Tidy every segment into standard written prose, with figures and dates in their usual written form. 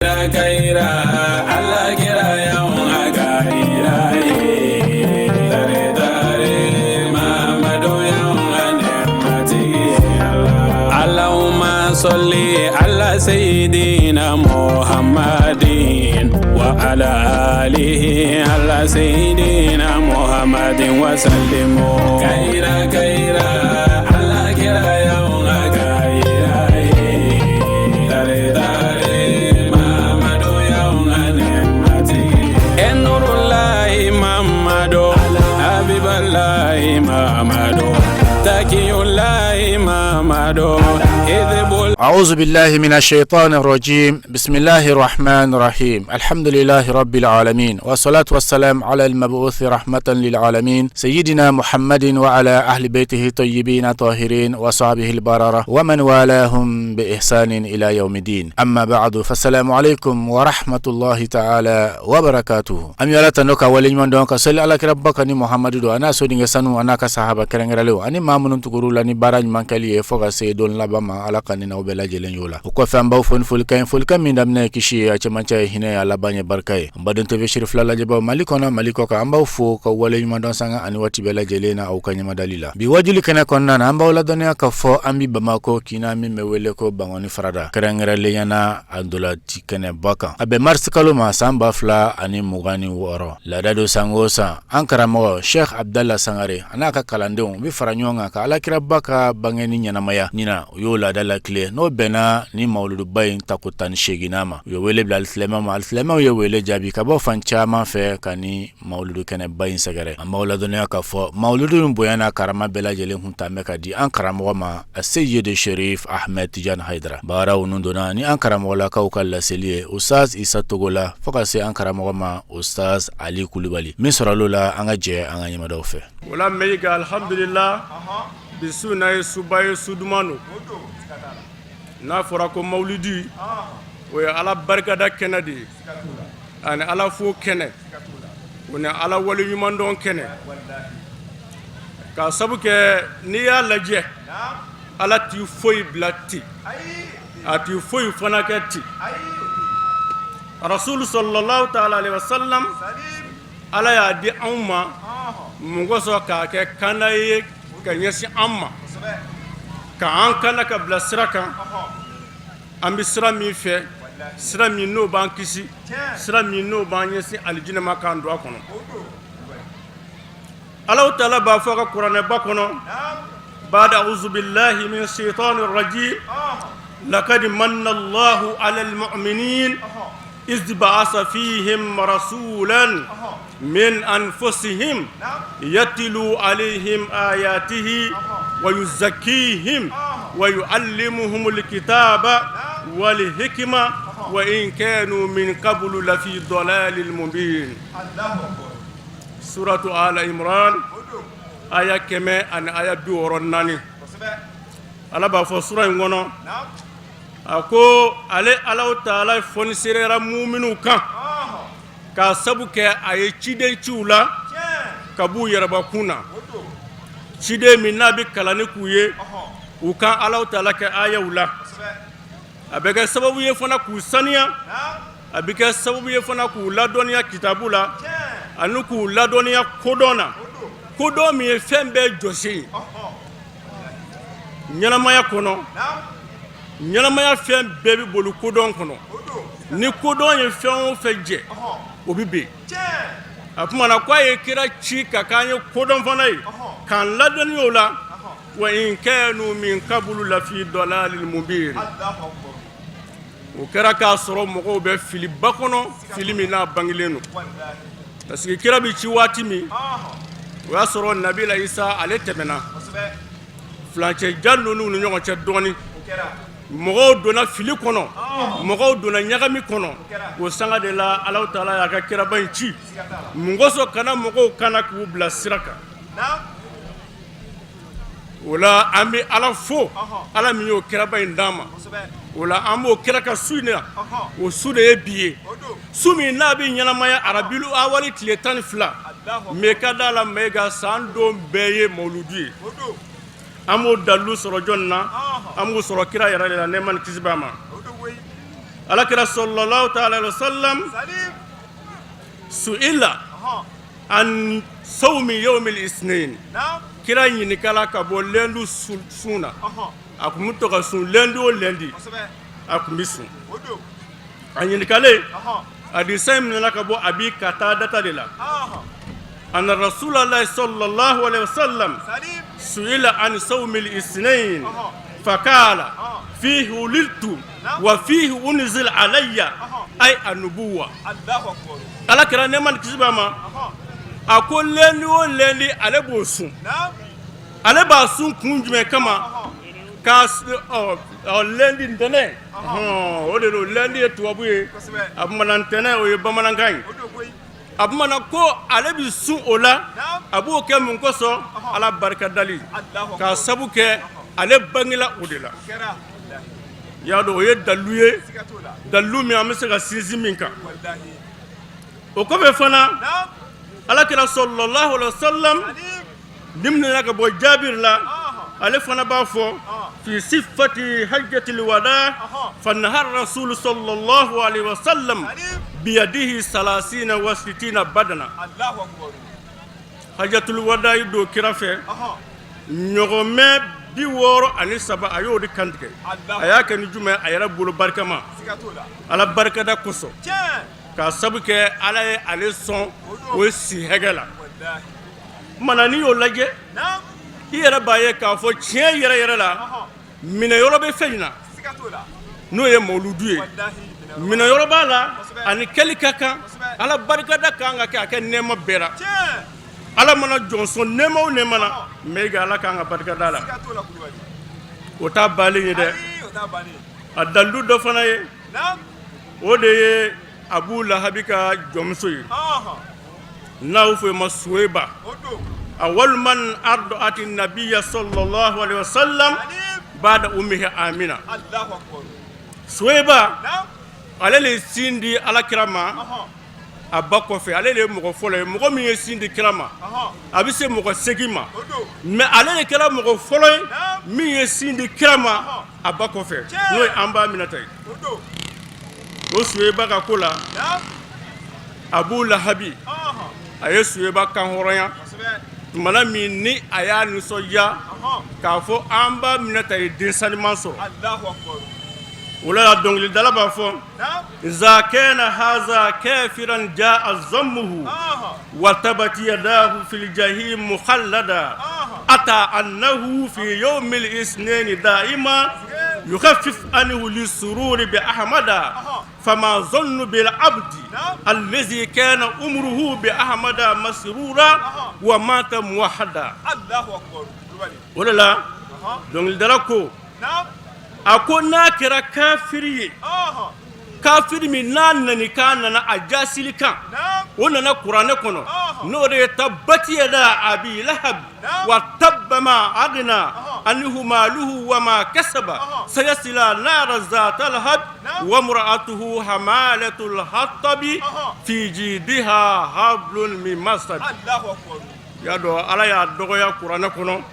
Ala kira Allahumma salli ala sayyidina Muhammadin wa ala alihi ala sayyidina Muhammadin wa sallim kayira kayira ala kira أعوذ بالله من الشيطان الرجيم بسم الله الرحمن الرحيم الحمد لله رب العالمين والصلاة والسلام على المبعوث رحمة للعالمين سيدنا محمد وعلى أهل بيته الطيبين الطاهرين وصحبه البررة ومن والاهم بإحسان إلى يوم الدين أما بعد فالسلام عليكم ورحمة الله تعالى وبركاته An bɛ Ala tanu ka waleɲuman dɔn ka seli alakiraba kan ni Muhamadu don a n'a sodenkɛ sanu a n'a ka sahaba kɛrɛnkɛrɛnlenw ani maa minnu tugur'u la ni baara ɲuman kɛli ye fo ka se don laban ma Ala ka ne n'aw bɛɛ lajɛlen y'o la o kɔfɛ an b'aw fo ni folikan ye folikan min daminɛ ye kisi ye a cɛmancɛ ye hinɛ ye a laban ye barika ye an baden TV Seere fila lajɛbaaw Mali kɔnɔ Mali kɔkan an b'aw fo ka waleɲuman dɔn sanga ani waati bɛɛ lajɛlen na aw ka ɲɛmadali la bi wajuli kɛnɛ kɔnɔna na an b'aw ladɔnniya k'a fɔ an bi Bamakɔ kin na min bɛ wele ko Bankɔni Farada kɛrɛnkɛrɛnlenya na a ntolanci kɛnɛba kan a bɛ marisi kalo ma san 2026 laada don san o san an karamɔgɔ Sheikh Abdallah Sangare a n'a ka kalandenw bɛ fara ɲɔgɔn kan ka alakiraba ka bangeni ɲɛnamaya ɲinan u y'o laada latilen n'o bɛnna ni mawuluduba in tako 18nan ma u ye wele bila alisilamɛw ma alisilamɛw ye wele jaabi ka bɔ fan caman fɛ ka ni mawuludu kɛnɛba in sɛgɛrɛ an b'aw ladɔnniya k'a fɔ mawuludu in bonya n'a karama bɛɛ lajɛlen kun tan bɛ ka di an karamɔgɔ ma Seyidi Sherif Ahmed Tijani Hayidara baaraw ninnu donna ni an karamɔgɔlakaw ka laseli ye Ustaz Isa Togola fo ka se an karamɔgɔ ma Ustaz Ali Kulubali min sɔrɔla o la an ka jɛ an ka ɲɛmadaw fɛ. O la Mɛyiga alihamudulila bi su in na ye suba ye su duman don n'a fɔra ko mawulidi o ye Ala barikada kɛnɛ de ye ani Ala fo kɛnɛ o ni Ala waleɲumandɔn kɛnɛ K'a sabu kɛ n'i y'a lajɛ Ala t'i foyi bila ten a t'i foyi fana kɛ ten Rasulu salalahu taala alehi wasalam Ala y'a di anw ma mun kosɔn k'a kɛ kanda ye ka ɲɛsin an ma k'an kanda ka bila sira kan an bɛ sira min fɛ sira min n'o b'an kisi sira min n'o b'an ɲɛsin alijinɛ ma k'an don a kɔnɔ Ala taala b'a fɔ a ka kuranɛba kɔnɔ bada auzubillahi mina shaitani rajim lakad manna Allahu alal mu'minin iz ba'asa fihim rasulan min anfusihim yatlu alayhim ayatihi wa yuzakkihim wa yuallimuhumul kitaba wal hikma wa in kanu min qablu lafi dalalin mubin Suratu Ala Imran aya 164 Ala b'a fɔ sura in kɔnɔ a ko ale Alahu taala foniseereyara muminuw kan k'a sabu kɛ a ye ciden ci u la ka b'u yɛrɛbakun na ciden min n'a bɛ kalanni k'u ye u kan Alahu taala ka ayaw la a bɛ kɛ sababu ye fana k'u saniya a bɛ kɛ sababu ye fana k'u ladɔnniya kitabu la ani k'u ladɔnniya kodɔn na kodɔn min ye fɛn bɛɛ jɔsen ye ɲɛnamaya kɔnɔ ɲɛnamaya fɛn bɛɛ bɛ boli kodɔn kɔnɔ ni kodɔn ye fɛn o fɛn jɛ o bɛ bin a tuma na ko a ye kira ci ka k'an ye kodɔn fana ye k'an ladɔnniya o la wa in kanu min qablu lafi dalalin mubin o kɛra k'a sɔrɔ mɔgɔw bɛ filiba kɔnɔ fili min n'a bangelen don parce que kira bɛ ci waati min o y'a sɔrɔ nabila Isa ale tɛmɛna furancɛ jan donn'u ni ɲɔgɔn cɛ dɔɔnin mɔgɔw donna fili kɔnɔ mɔgɔw donna ɲagami kɔnɔ o sanga de la Alahu taala y'a ka kiraba in ci mun kosɔn ka na mɔgɔw kanda k'u bila sira kan O la an bɛ Ala fo Ala min y'o kiraba in d'an ma o la an b'o kira ka su in na o su de ye bi ye su min n'a bɛ ɲɛnamaya arabilu awali tile 12 mais ka da la Mayiga san don bɛɛ ye mawuludu ye an b'o dalilu sɔrɔ jɔn na an b'o sɔrɔ kira yɛrɛ de la nɛɛma ni kisi b'a ma. Alakira sallallahu ta'ala alaihi wasallam su'ila an sawmi yawmil isnain, kira ɲininkala ka bɔ lundi sun na. A tun bɛ to ka sun lundi o lundi, a tun bɛ sun. A ɲininkalen, hadisa in minɛna ka bɔ Abi Katadata de la, anna Rasulalahi sallallahu alaihi wasallam su'ila an sawmil isnain faqala fihi wulidtu wa fihi unzila alayya ay annubuwa. Ala kira nɛɛma ni kisi b'a ma, a ko lundi o lundi ale b'o sun. Ale b'a sun kun jumɛn kama? Ka lundi ntɛnɛn, o de don. Lundi ye tubabu ye, a tuma na ntɛnɛn o ye bamanankan ye. A tuma na ko ale bɛ sun o la, a b'o kɛ mun kosɔn? Ala barika dali, k'a sabu kɛ ale bangela o de la. Y'a dɔn o ye dalu ye, dalu min an bɛ se ka sinsin min kan. O kɔfɛ fana, alakira sallallahu alaihi wasallam nin minɛna ka bɔ Jabiri la, ale fana b'a fɔ fi sifati hajjatil wada fa nahara rasulu sallallahu alaihi wasallam biyadihi salasina wa sitina badana. Hajjatul wada don kira fɛ ɲɔgɔmɛ 63, a y'o de kantigɛ. A y'a kɛ ni jumɛn? A yɛrɛ bolo barikama, Ala barikada kosɔn, k'a sabu kɛ Ala ye ale sɔn o si hɛgɛ la. Mana n'i y'o lajɛ, i yɛrɛ b'a ye k'a fɔ tiɲɛ yɛrɛ yɛrɛ la, minɛ yɔrɔ bɛ fɛn in na, n'o ye mawuludu ye. Minɛ yɔrɔ b'a la, ani kɛli ka kan, Ala barikada kan ka kɛ, a kɛ nɛɛma bɛɛ la. Ala mana jɔn sɔn nɛɛma o nɛɛma la, mais Ala kan ka barikada la, o t'a balen ye dɛ. A dalilu dɔ fana ye, o de ye Abu Lahabi ka jɔnmuso ye, n'a bɛ fɔ o ma Suweba. Awwalu man arda'ati nabiyya sallallahu alaihi wasallam ba'da ummihi Amina. Suweba, ale le ye sin di alakira ma a ba kɔfɛ. Ale de ye mɔgɔ fɔlɔ ye, mɔgɔ min ye sin di kira ma. A bɛ se mɔgɔ 8 ma, mais ale de kɛra mɔgɔ fɔlɔ ye min ye sin di kira ma a ba kɔfɛ, n'o ye an ba Aminata ye. O Suweba ka ko la, Abu Lahabi a ye Suweba kanhɔrɔnya tumana min ni a y'a nisɔndiya k'a fɔ an ba Aminata ye den saniman sɔrɔ. O la dɔnkilidala b'a fɔ iza kana haza kafiran jaa zammuhu wa tabbat yadahu fil jahim mukhallada ata annahu fi yawmil isnaini daima yukhaffif anhu lisururi bi ahmada fama zannu bil abdi allazi kana umruhu bi ahmada masrura wa mata muwahhada. O de la dɔnkilidala ko, a ko n'a kɛra kafiri ye, kafiri min n'a nani k'a nana a jasili kan, o nana kuranɛ kɔnɔ, n'o de ye tabbati yada abi lahab wa tabba ma agna anhu maluhu wa ma kasaba sayasila nara zata lahab wa imra'atuhu hamalatul hatabi fi jidiha hablun min masad. Y'a dɔn Ala y'a dɔgɔya kuranɛ kɔnɔ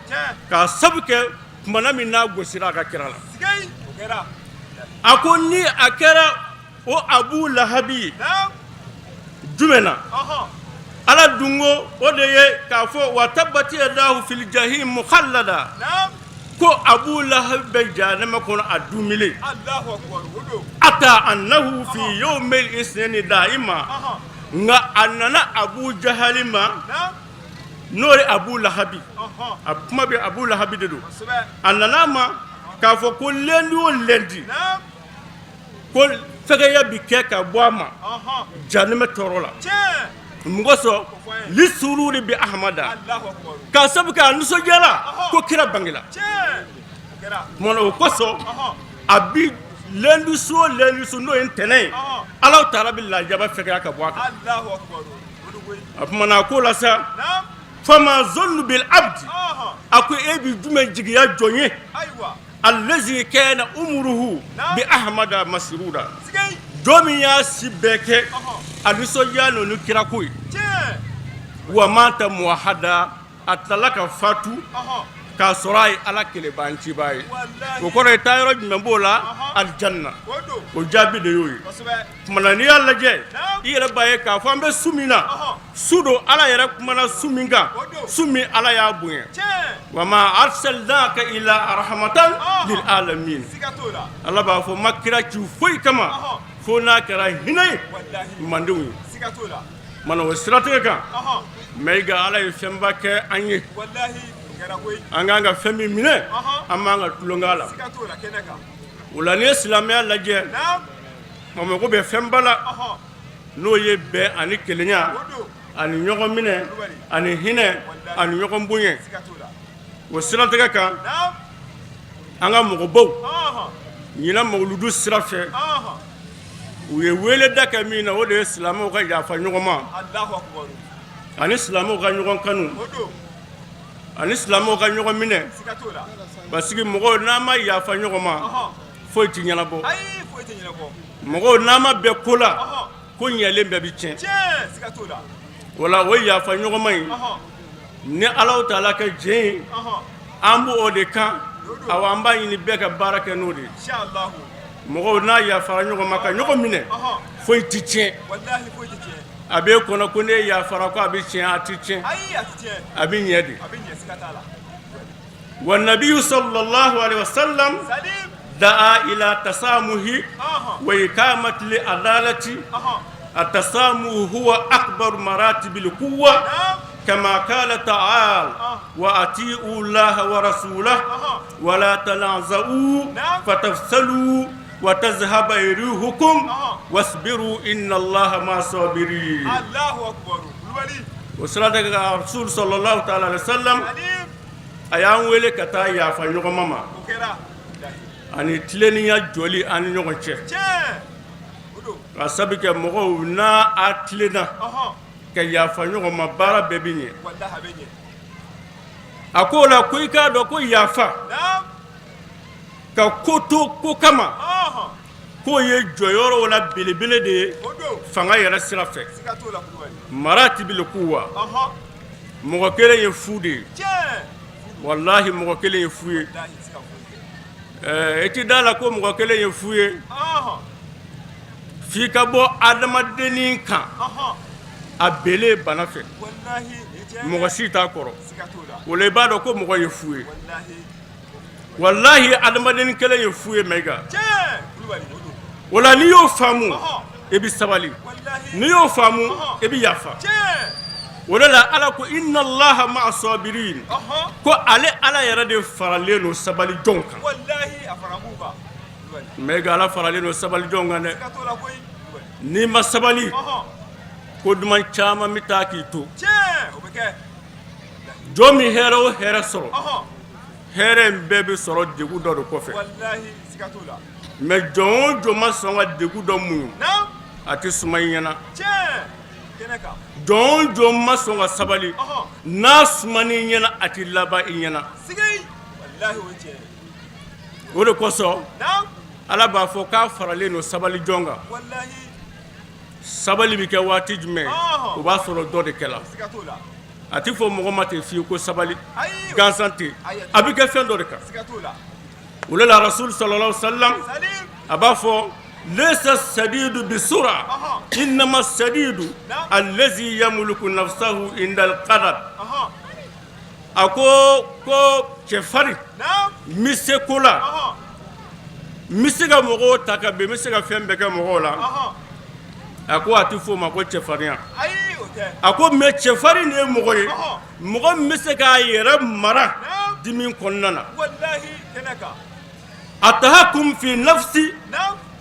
k'a sabu kɛ tumana min n'a gosira a ka kira la. A ko ni a kɛra o Abu Lahabi ye jumɛn na, Ala dun ko o de ye k'a fɔ wa tabbati yadahu fil jahim mukhallada, ko Abu Lahabi bɛ jahanama kɔnɔ a duumɛlen. Ata annahu fi yawmil isnaini daima, nka a nana Abu Jahali ma, n'o ye Abu Lahabi, a kuma bɛ Abu Lahabi de don. A nana a ma k'a fɔ ko lundi o lundi ko fɛgɛya bɛ kɛ ka bɔ a ma jahanama tɔɔrɔ la. Mun kosɔn? Lisururi bi ahmada, k'a sabu kɛ a nisɔndiyara ko kira bangela. Tuma o kosɔn a bi lundi su o lundi su, n'o ye ntɛnɛn ye, Ala taala bɛ lajaba fɛgɛya ka bɔ a kan. A tuma na a ko la sa, fama zannu bil abdi, a ko e bɛ jumɛn jigiya jɔn ye, allazi kana umruhu bi ahmada masrura, jɔn min y'a si bɛɛ kɛ a nisɔndiya ni kirako ye, wa mata muwahada, a tilala ka fatu K'a sɔrɔ a ye Ala kelebanciba ye, o kɔrɔ ye taa yɔrɔ jumɛn b'o la alijanna, o jaabi de y'o ye, tuma na n'i y'a lajɛ i yɛrɛ b'a ye k'a fɔ an bɛ su min na, su don Ala yɛrɛ kumana su min kan, su min Ala y'a bonya, wa ma arsalnaka illa rahmatan lil alamin Ala b'a fɔ n ma kira ci foyi kama fo n'a kɛra hinɛ ye mandenw ye, mana o siratigɛ kan Mayiga Ala ye fɛnba kɛ an ye an k'an ka fɛn min minɛ an b'an ka tulonkɛ la o la n'i ye silamɛya lajɛ a mago bɛ fɛnba la n'o ye bɛn ani kelenya ani ɲɔgɔn minɛ ani hinɛ ani ɲɔgɔn bonya o siratigɛ kan an ka mɔgɔbaw ɲinan mawuludu sira fɛ u ye weleda kɛ min na o de ye silamɛw ka yafa ɲɔgɔn ma ani silamɛw ka ɲɔgɔn kanu ani silamɛw ka ɲɔgɔn minɛ parce que mɔgɔw n'an ma yafa ɲɔgɔn ma foyi tɛ ɲɛnabɔ mɔgɔw n'an ma bɛn ko la ko ɲɛlen bɛɛ bɛ tiɲɛ o la o yafa ɲɔgɔn ma in ni Ala taala ka jɛn ye an b' o de kan awa an b'a ɲini bɛɛ ka baara kɛ n'o de ye mɔgɔw n'a yafara ɲɔgɔn ma ka ɲɔgɔn minɛ foyi tɛ tiɲɛ a b'e kɔnɔ ko n'e yafara ko a bɛ tiɲɛ a tɛ tiɲɛ a bɛ ɲɛ de wa nabiyu sallallahu alaihi wasallam daa ila tasamuhi wa ikamati adalati atasamuhu huwa akbar maratibil quwwa kama qala ta'ala wa ati'u llaha wa rasulahu wa la tanaza'u fatafshalu wa tazhaba rihukum wasbiru inna allaha ma'a sabirin o siratigɛ kan rasul sallallahu ta'ala alaihi wasallam a y'an wele ka taa yafa ɲɔgɔn ma ani tilennenya jɔli an ni ɲɔgɔn cɛ ka sabu kɛ mɔgɔw n'a a tilenna ka yafa ɲɔgɔn ma baara bɛɛ bɛ ɲɛ a ko o la ko i k'a dɔn ko yafa ka ko to ko kama k'o ye jɔyɔrɔw la belebele de ye fanga yɛrɛ sira fɛ maratibil quwwa mɔgɔ kelen ye fu de ye walahi mɔgɔ kelen ye fu ye i tɛ da la ko mɔgɔ kelen ye fu ye f'i ka bɔ adamadennin kan a belen bana fɛ mɔgɔ si t'a kɔrɔ o la i b'a dɔn ko mɔgɔ ye fu ye walahi adamadennin kelen ye fu ye Mayiga o la n'i y'o faamu i bɛ sabali n'i y'o faamu i bɛ yafa o de la Ala ko inna Allaha ma'a sabirin ko ale Ala yɛrɛ de faralen don sabali jɔnw kan Mayiga Ala faralen don sabali jɔnw kan dɛ n'i ma sabali ko duman caman bɛ taa k'i to jɔn min hɛrɛ o hɛrɛ sɔrɔ hɛrɛ in bɛɛ bɛ sɔrɔ degun dɔ de kɔfɛ mais jɔn o jɔn ma sɔn ka degun dɔ muɲu a tɛ suma i ɲɛna jɔn o jɔn ma sɔn ka sabali n'a sumana i ɲɛna a tɛ laban i ɲɛna o de kosɔn Ala b'a fɔ k'a faralen don sabali jɔn kan sabali bɛ kɛ waati jumɛn o b'a sɔrɔ dɔ de kɛla a tɛ fɔ mɔgɔ ma ten fiyewu ko sabali gansan ten a bɛ kɛ fɛn dɔ de kan o de la Rasulu sallallahu alaihi wasallam a b'a fɔ laysa sadidu bisura innama sadidu allazi yamliku nafsahu indal ghadab a ko ko cɛfarin n bɛ se ko la n bɛ se ka mɔgɔw ta ka bin n bɛ se ka fɛn bɛɛ kɛ mɔgɔw la a ko a tɛ f'o ma ko cɛfarinya a ko mais cɛfarin de ye mɔgɔ ye mɔgɔ min bɛ se k'a yɛrɛ mara dimi kɔnɔna na atahakum fi nafsi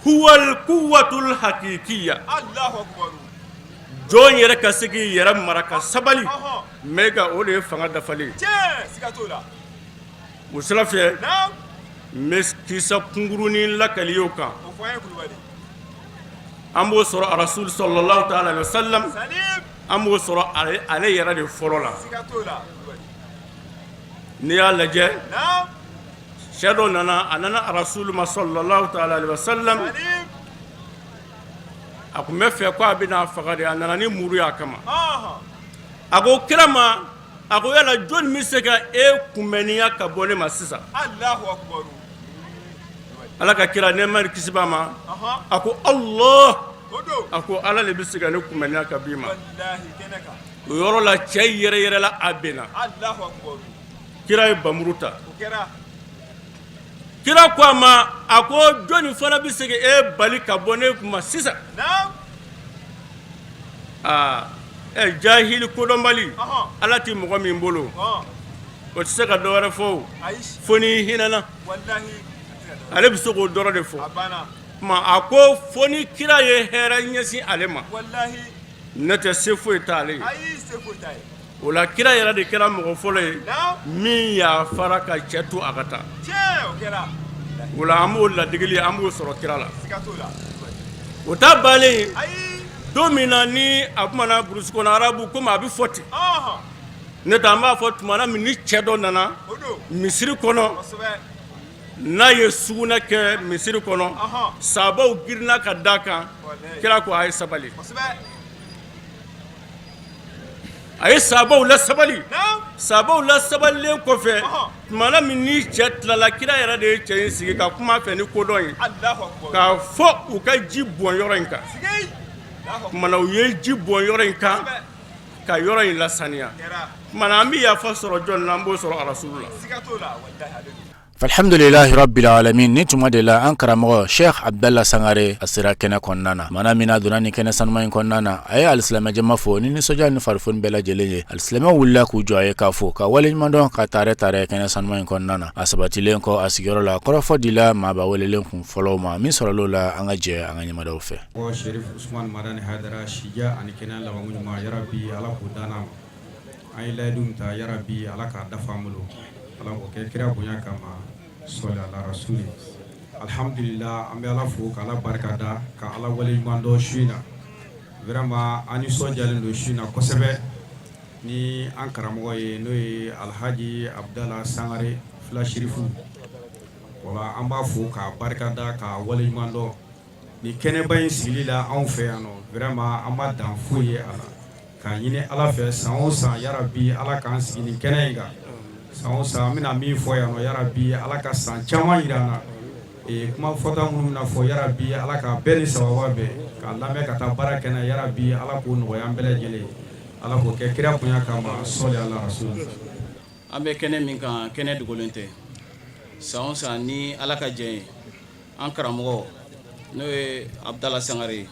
huwal quwwatul hakikiya jɔn yɛrɛ ka se k'i yɛrɛ mara ka sabali mais o de ye fanga dafalen o sira fɛ n bɛ kisa kunkurunin lakali o kan an b'o sɔrɔ Rasulu sallallahu ta'ala alaihi wasallam an b'o sɔrɔ ale yɛrɛ de fɔlɔ la n'i y'a lajɛ cɛ dɔ nana a nana Rasulu ma sallallahu ta'ala alaihi wasallam a tun bɛ fɛ ko a bɛna a faga de a nana ni muru y'a kama a ko kira ma A ko yala jɔni bɛ se ka e kunbɛnniya ka bɔ ne ma sisan? Ala ka kira, nɛɛma ni kisi b'a ma, a ko Allah, a ko Ala de bɛ se ka ne kunbɛnniya ka b'i ma. O yɔrɔ la, cɛ yɛrɛ yɛrɛla, a benna. Kira ye bamuru ta. Kira ko a ma, a ko jɔni fana bɛ se e bali ka bɔ ne ma sisan? Aa ɛ, jahili, kodɔnbali, Ala tɛ mɔgɔ min bolo, o tɛ se ka dɔ wɛrɛ fɔ fo n'i hinɛna. Ale bɛ se k'o dɔrɔn de fɔ. Tuma a ko fo ni kira ye hɛrɛ ɲɛsin ale ma, n'o tɛ se foyi t'ale ye. O la, kira yɛrɛ de kɛra mɔgɔ fɔlɔ ye min yafara ka cɛ to a ka taa. O la, an b'o ladegeli, an b'o sɔrɔ kira la. O ta balen, don min na ni a kumana burusi kɔnɔ, arabu komi a bɛ fɔ ten, ne tɛ an b'a fɔ tuma min ni cɛ dɔ nana misiri kɔnɔ, n'a ye sugunɛ kɛ misiri kɔnɔ, sabaw girinna ka da kan. Kira ko a ye sabali. A ye sabaw la sabali. Sabaw la sabalilen kɔfɛ, tuma min ni cɛ tilala, kira yɛrɛ de ye cɛ in sigi ka kuma fɛ ni kodɔn ye, k'a fɔ u ka ji bɔn yɔrɔ in kan. Tuma u ye ji bɔn yɔrɔ in kan ka yɔrɔ in lasaniya. Tuma an bɛ yafa sɔrɔ jɔn na? An b'o sɔrɔ arasulu la. Alhamdulilahi rabbil alamin. Ni tuma de la, an karamɔgɔ Sheikh Abdallah Sangare, a sera kɛnɛ kɔnɔna na. Mana min a donna ni kɛnɛ sanuma in kɔnɔna na, a ye alisilamɛjama fo ni nisɔndiya ni farifoni bɛɛ lajɛlen ye. Alisilamɛw wulila k'u jɔ a ye, k'a fo, ka waleɲumandɔn, ka taare taare kɛnɛ sanuma in kɔnɔna na. A sabatilen kɔ a sigiyɔrɔ la, kɔrɔfɔ dila maaba welelen kun fɔlɔw ma. Min sɔrɔla la, an ka jɛ an ka ɲɛmadaw fɛ. Sherif Usman Madani Hayidara, sija ani kɛnɛya labanko ɲuman, yarabi Ala k'o d'an ma. An ye layidu min ta, yarabi Ala k'a dafa an bolo, Ala k'o kɛ kira bonya kama, sɔli ala rasuli. Alihamdulila, an bɛ Ala fo ka Ala barika da, ka Ala waleɲuman dɔn su in na. Vraiment, an nisɔndiyalen don su in na kosɛbɛ ni an karamɔgɔ ye, n'o ye Alhaji Abudala Sangare Fila Sirifu. Wala an b'a fo k'a barika da, k'a waleɲuman dɔn ni kɛnɛba in sigili la anw fɛ yan nɔ. Vraiment, an ma dan foyi ye a la, k'a ɲini Ala fɛ, san o san, yarabi Ala k'an sigi nin kɛnɛ in kan san o san. An bɛna min fɔ yan nɔ, yarabi Ala ka san caman jira an na. Kuma fɔta minnu bɛna fɔ, yarabi Ala ka bɛɛ ni sababa bɛn k'a lamɛn ka taa baara kɛ n'a ye. Yarabi Ala k'o nɔgɔya an bɛɛ lajɛlen, Ala k'o kɛ kira bonya kama, sɔli ala rasul. An bɛ kɛnɛ min kan, kɛnɛ dogolen tɛ. San o san, ni Ala ka jɛ ye, an karamɔgɔ, n'o ye Abudala Sangare ye,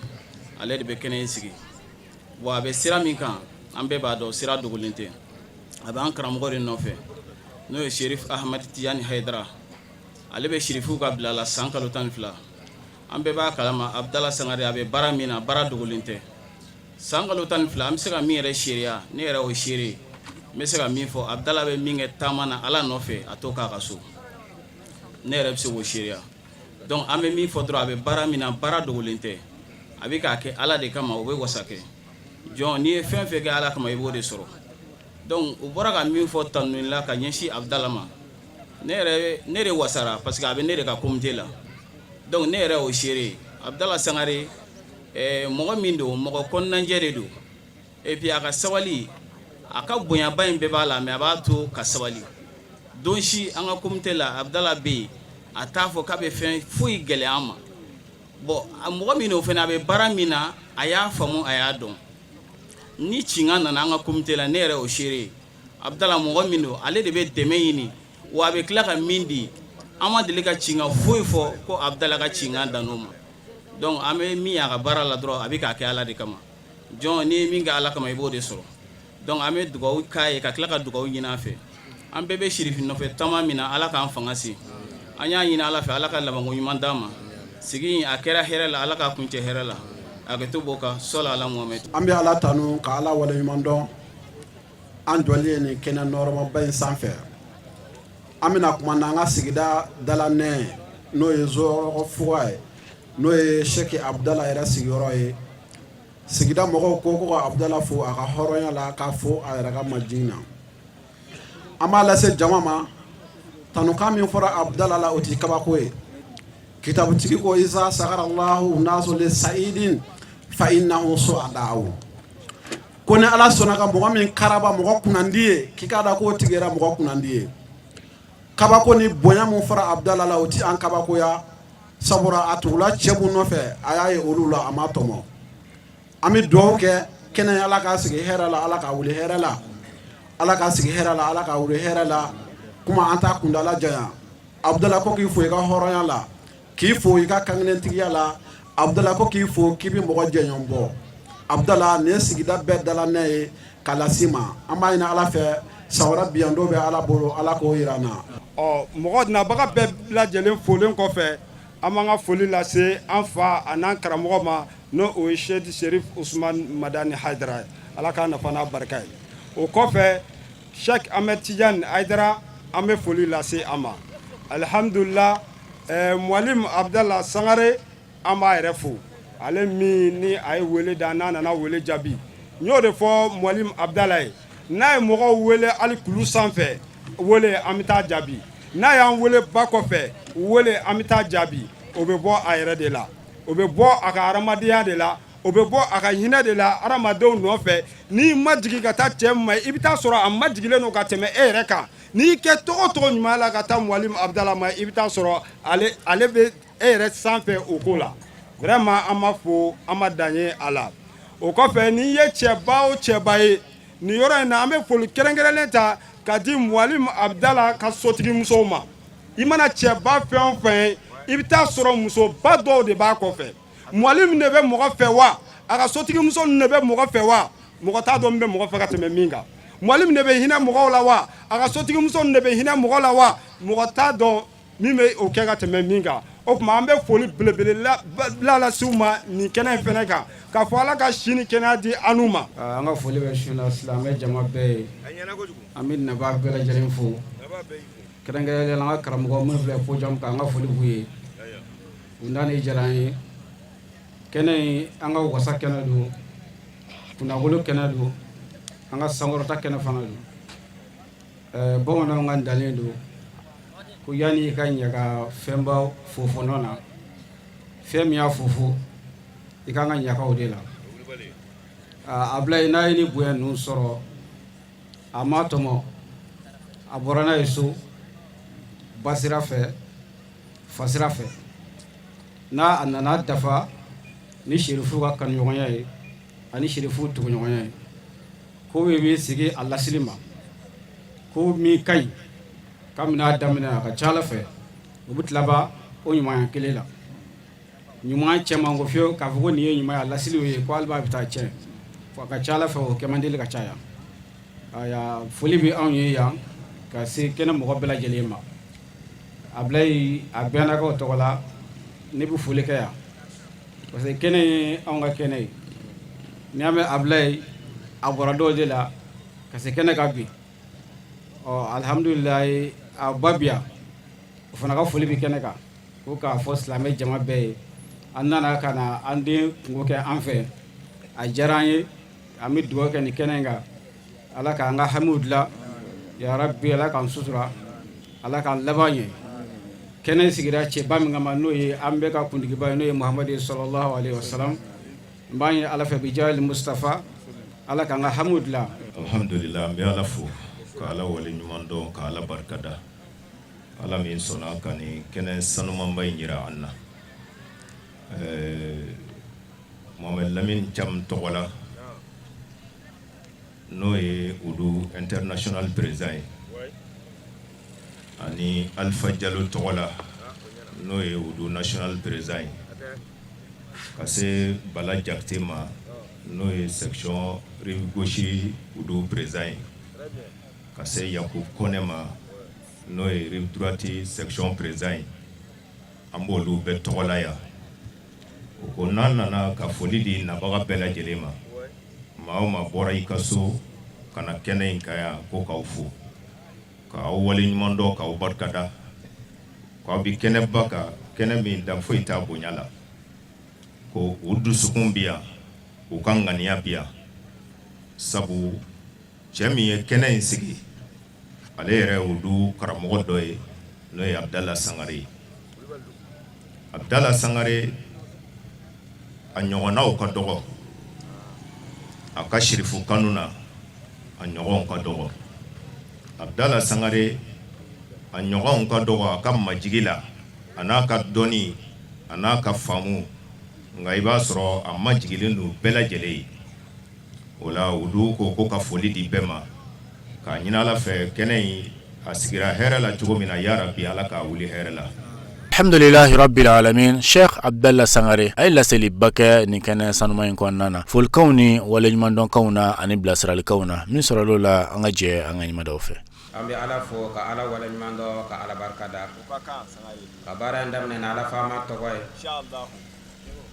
ale de bɛ kɛnɛ in sigi. Wa a bɛ sira min kan, an bɛɛ b'a dɔn, sira dogolen tɛ. A bɛ an karamɔgɔ de nɔfɛ, n'o ye Sherif Ahmad Tijani Hayidara. Ale bɛ Sherifuw ka bila la san kalo 12. An bɛɛ b'a kalama, Abudala Sangare, a bɛ baara min na, baara dogolen tɛ. San kalo 12, an bɛ se ka min yɛrɛ seereya, ne yɛrɛ o seere, n bɛ se ka min fɔ, Abudala bɛ min kɛ taama na Ala nɔfɛ, a t'o k'a ka so. Ne yɛrɛ bɛ se k'o seereya. Donc an bɛ min fɔ dɔrɔn, a bɛ baara min na, baara dogolen tɛ. A bɛ k'a kɛ Ala de kama, o bɛ wasa kɛ. Jɔn, n'i ye fɛn fɛn kɛ Ala kama, i b'o de sɔrɔ. Donc u bɔra ka min fɔ tanuni la ka ɲɛsin Abudala ma, ne yɛrɛ, ne de wasara, parce que a bɛ ne de ka comité la. Donc ne yɛrɛ o seere ye. Abudala Sangare, mɔgɔ min don, mɔgɔ kɔnɔnajɛ de don. Et puis a ka sabali, a ka bonyaba in bɛɛ b'a la, mais a b'a to ka sabali. Don si an ka comité la, Abudala bɛ yen, a t'a fɔ k'a bɛ fɛn foyi gɛlɛya an ma. Bon, mɔgɔ min o fana, a bɛ baara min na, a y'a faamu, a y'a dɔn. Ni cinkan nana an ka comité la, ne yɛrɛ o seere ye. Abudala, mɔgɔ min don, ale de bɛ dɛmɛ ɲini, wa a bɛ tila ka min di. An ma deli ka cinkan foyi fɔ ko Abudala ka cinkan dan n'o ma. Donc an bɛ min y'a ka baara la dɔrɔn, a bɛ k'a kɛ Ala de kama. Jɔn, n'i ye min kɛ Ala kama, i b'o de sɔrɔ. Donc an bɛ dugawu k'a ye, ka tila ka dugawu ɲini a fɛ. An bɛɛ bɛ sirifi nɔfɛ taama min na, Ala k'an fanga se. An y'a ɲini Ala fɛ, Ala ka labanko ɲuman d'an ma. Sigi a kɛra hɛrɛ la, Ala k'a kuncɛ hɛrɛ la. A kɛ to b'o kan, sɔli ala Muhamɛd. An bɛ Ala tanu ka Ala waleɲuman dɔn an jɔlen ye nin kɛnɛ nɔrɔmaba in sanfɛ. An bɛna kuma n'an ka sigida dalanɛ, n'o ye Zɔrɔ fuga ye, n'o ye Sɛki Abudala yɛrɛ sigiyɔrɔ ye. Sigida mɔgɔw ko ka Abudala fo a ka hɔrɔnya la, k'a fo a yɛrɛ ka majigin na. An b'a lase jama ma, tanukan min fɔra Abudala la, o tɛ kabako ye. Kitabutigi ko iza sakarallahu nasu li sa'idin fa innahu su'ada'u. Ko ni Ala sɔnna ka mɔgɔ min karaba mɔgɔ kunnandi ye, k'i k'a dɔn k'o tigi yɛrɛ mɔgɔ kunnandi ye. Kabako ni bonya mun fɔra Abudala la, o ti an kabakoya, sabula a tugula cɛ mun nɔfɛ, a y'a ye olu la, a ma tɔmɔ. An bɛ dugawu kɛ kɛnɛ, Ala k'a sigi hɛrɛ la, Ala k'a wuli hɛrɛ la, Ala k'a sigi hɛrɛ la, Ala k'a wuli hɛrɛ la. Kuma an t'a kundala janya. Abudala ko k'i fo i ka hɔrɔnya la, k'i fo i ka kankelentigiya la. Abudala ko k'i fo k'i bɛ mɔgɔ jɛɲɔgɔn bɔ. Abudala, nin ye sigida bɛɛ dala ne ye k'a lase ma. An b'a ɲini Ala fɛ, san wɛrɛ bi yan don bɛ Ala bolo, Ala k'o jira an na. Ɔ, mɔgɔ nabaga bɛɛ lajɛlen folen kɔfɛ, an b'an ka foli lase an fa an'an karamɔgɔ ma, n'o o ye Sɛki Serif Usumani Madani Hayidara ye. Ala k'a nafa n'a barika ye. O kɔfɛ, Sɛki Ahmed Tijani Hayidara, an bɛ foli lase a ma. Alihamudulila, Mualimu Abudala Sangare, an b'a yɛrɛ fo, ale min ni a ye wele da, n'a nana wele jaabi. N y'o de fɔ Mualimu Abudala ye, n'a ye mɔgɔw wele hali kulu sanfɛ, wele an bɛ taa jaabi. N'a y'an wele ba kɔfɛ, wele an bɛ taa jaabi. O bɛ bɔ a yɛrɛ de la, o bɛ bɔ a ka hadamadenya de la, o bɛ bɔ a ka hinɛ de la hadamadenw nɔfɛ. N'i ma jigin ka taa cɛ ma, i bɛ taa sɔrɔ a ma jigilen don ka tɛmɛ e yɛrɛ kan. N'i kɛ tɔgɔ tɔgɔ ɲuman la ka taa Mualimu Abudala ma, i bɛ taa sɔrɔ ale bɛ e yɛrɛ sanfɛ o ko la. Vraiment, an ma fo, an ma dan ye a la. O kɔfɛ, n'i ye cɛba o cɛba ye nin yɔrɔ in na, an bɛ foli kɛrɛnkɛrɛnlen ta ka di Mualimu Abudala ka sotigi musow ma. I mana cɛba fɛn o fɛn ye, i bɛ taa sɔrɔ musoba dɔw de b'a kɔfɛ. Mualimu de bɛ mɔgɔ fɛ wa, a ka sotigi muso de bɛ mɔgɔ fɛ wa, mɔgɔ t'a dɔn min bɛ mɔgɔ fɛ ka tɛmɛ min kan. Mualimu de bɛ hinɛ mɔgɔw la wa, a ka sotigi muso de bɛ hinɛ mɔgɔ la wa, mɔgɔ t'a dɔn min bɛ o kɛ ka tɛmɛ min kan. O tuma, an bɛ foli belebele lase u ma nin kɛnɛ in fɛnɛ kan, k'a fɔ Ala ka si ni kɛnɛya di an n'u ma. An ka foli bɛ su na silamɛ jama bɛɛ ye. An bɛ nabaa bɛɛ lajɛlen fo, kɛrɛnkɛrɛnnenya la an ka karamɔgɔ minnu filɛ podium kan, an ka foli b'u ye. U nani diyara an ye. Kɛnɛ in, an ka wasa kɛnɛ don, kunnawolo kɛnɛ don, an ka sankɔrɔta kɛnɛ fana don. Bamananw ka ntalen don ko yanni i ka ɲɛ ka fɛnba fofo nɔ na, fɛn min y'a fofo, i kan ka ɲaga o de la. Abulayi n'a ye ni bonya ninnu sɔrɔ, a ma tɔmɔ, a bɔra n'a ye so basira fɛ, fasira fɛ, n'a a nana dafa ni serifu ka kanuɲɔgɔnya ye ani serifu tuguɲɔgɔnya ye. Ko min bɛ sigi a lasili ma, ko min ka ɲi kabini a daminɛ, a ka ca Ala fɛ u bɛ tilaba o ɲumanya kelen la. Ɲuman cɛman ko fiyewu k'a fɔ ko nin ye ɲuman ye, a lasili ye ko hali b'a bɛ taa tiɲɛ, a ka ca Ala fɛ o kɛ man deli ka caya. Aya, foli bɛ anw ye yan ka se kɛnɛ mɔgɔ bɛɛ lajɛlen ma. Abulayi, a bɛnnakaw tɔgɔ la, ne bɛ foli kɛ yan parce que kɛnɛ ye anw ka kɛnɛ ye. N'i y'a mɛn Abulayi, a bɔra dɔw de la ka se kɛnɛ kan bi. Ɔ, alihamudulilayi, a ba bi yan, o fana ka foli bɛ kɛnɛ kan, ko k'a fɔ silamɛ jama bɛɛ ye, an nana ka na an den kunko kɛ an fɛ, a diyara an ye. An bɛ dugawu kɛ nin kɛnɛ in kan, Ala k'an ka hamiw dilan ya rabi, Ala k'an sutura, Ala k'an laban ɲɛ. Kɛnɛ sigira cɛba min kama, n'o ye an bɛɛ ka kuntigiba ye, n'o ye Muhamadu sallallahu alaihi wasallam, n b'a ɲini Ala fɛ, bijahil Mustafa, Ala k'an ka hamiw dilan. Alhamdulillah, an bɛ Ala fo ka Ala wale ɲuman dɔn, ka Ala barikada, Ala min sɔnna ka nin kɛnɛ sanumanba in jira an na. Ɛɛ, Mohamed Lamine Thiam tɔgɔ la, n'o ye olu international président ye, ani Alpha Jalo tɔgɔ la, n'o ye olu national président ye, ka se Bala Jakite ma, n'o ye section rive gauche olu président ye, ka se Yaku Kɔnɛ ma, n'o ye rive droite section président ye, an b'olu bɛɛ tɔgɔ la yan. O ko n'an nana ka foli di nabaga bɛɛ lajɛlen ma, maa o maa bɔra i ka so ka na kɛnɛ in kan yan, ko k'aw fo, k'aw waleɲuman dɔn, k'aw barikada, k'aw bi kɛnɛba kan, kɛnɛ min dan foyi t'a bonya la, ko u dusukun bi yan, u ka ŋaniya bi yan, sabu cɛ min ye kɛnɛ in sigi, ale yɛrɛ olu karamɔgɔ dɔ ye, n'o ye Abudala Sangare ye. Abudala Sangare, a ɲɔgɔnnaw ka dɔgɔ. A ka sirifu kanu na, a ɲɔgɔnw ka dɔgɔ. Abudala Sangare, a ɲɔgɔnw ka dɔgɔ a ka majigi la, a n'a ka dɔnni, a n'a ka faamu. Nka i b'a sɔrɔ a majigilen don bɛɛ lajɛlen ye. O la, olu ko ko ka foli di bɛɛ ma, k'a ɲini Ala fɛ, kɛnɛ in a sigira hɛrɛ la cogo min na, yarabi Ala k'a wuli hɛrɛ la. Alhamdulilahi rabbil alamin. Sheikh Abdallah Sangare a ye laseliba kɛ nin kɛnɛ sanuma in kɔnɔna na, folikanw ni waleɲumandɔnkanw na ani bilasiralikanw na. Min sɔrɔla o la, an ka jɛ an ka ɲɛmadaw fɛ. An bɛ Ala fo ka Ala waleɲuman dɔn, ka Ala barika da, ka baara in daminɛ ni Ala faama tɔgɔ ye,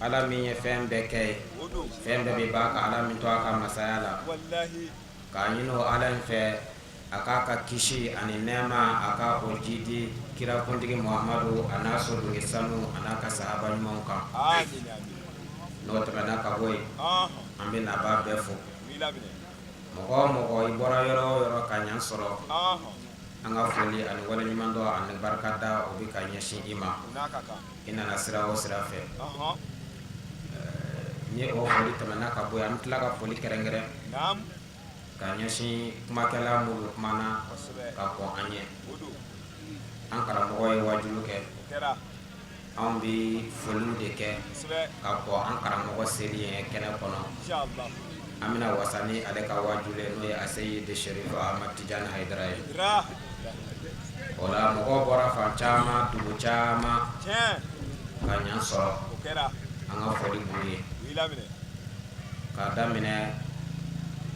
Ala min ye fɛn bɛɛ kɛ ye, fɛn bɛɛ bɛ ban ka Ala min to a ka masaya la, k'a ɲini o Ala in fɛ a k'a ka kisi ani nɛɛma a ka o jidi kira kuntigi Muhamadu a n'a sodunke sanu a n'a ka sahaba ɲumanw kan. N'o tɛmɛna ka bɔ yen, an bɛ nabaa bɛɛ fo. Mɔgɔ o mɔgɔ i bɔra yɔrɔ o yɔrɔ ka ɲan sɔrɔ, an ka foli ani waleɲumandɔn ani barikada o bɛ ka ɲɛsin i ma, i nana sira o sira fɛ. Ni o foli tɛmɛna ka bɔ yen, an bɛ tila ka foli kɛrɛnkɛrɛn ka ɲɛsin kumakɛla minnu kumana ka kɔn an ɲɛ. An karamɔgɔ ye waajuli kɛ, anw bɛ foliw de kɛ ka kɔn an karamɔgɔ seli ɲɛ kɛnɛ kɔnɔ. An bɛna wasa ni ale ka waajuli n'o ye Aseyidi Serifu Ahmad Tijani Hayidara ye. O la mɔgɔw bɔra fan caman, dugu caman ka ɲan sɔrɔ, an ka foli b'u ye. K'a daminɛ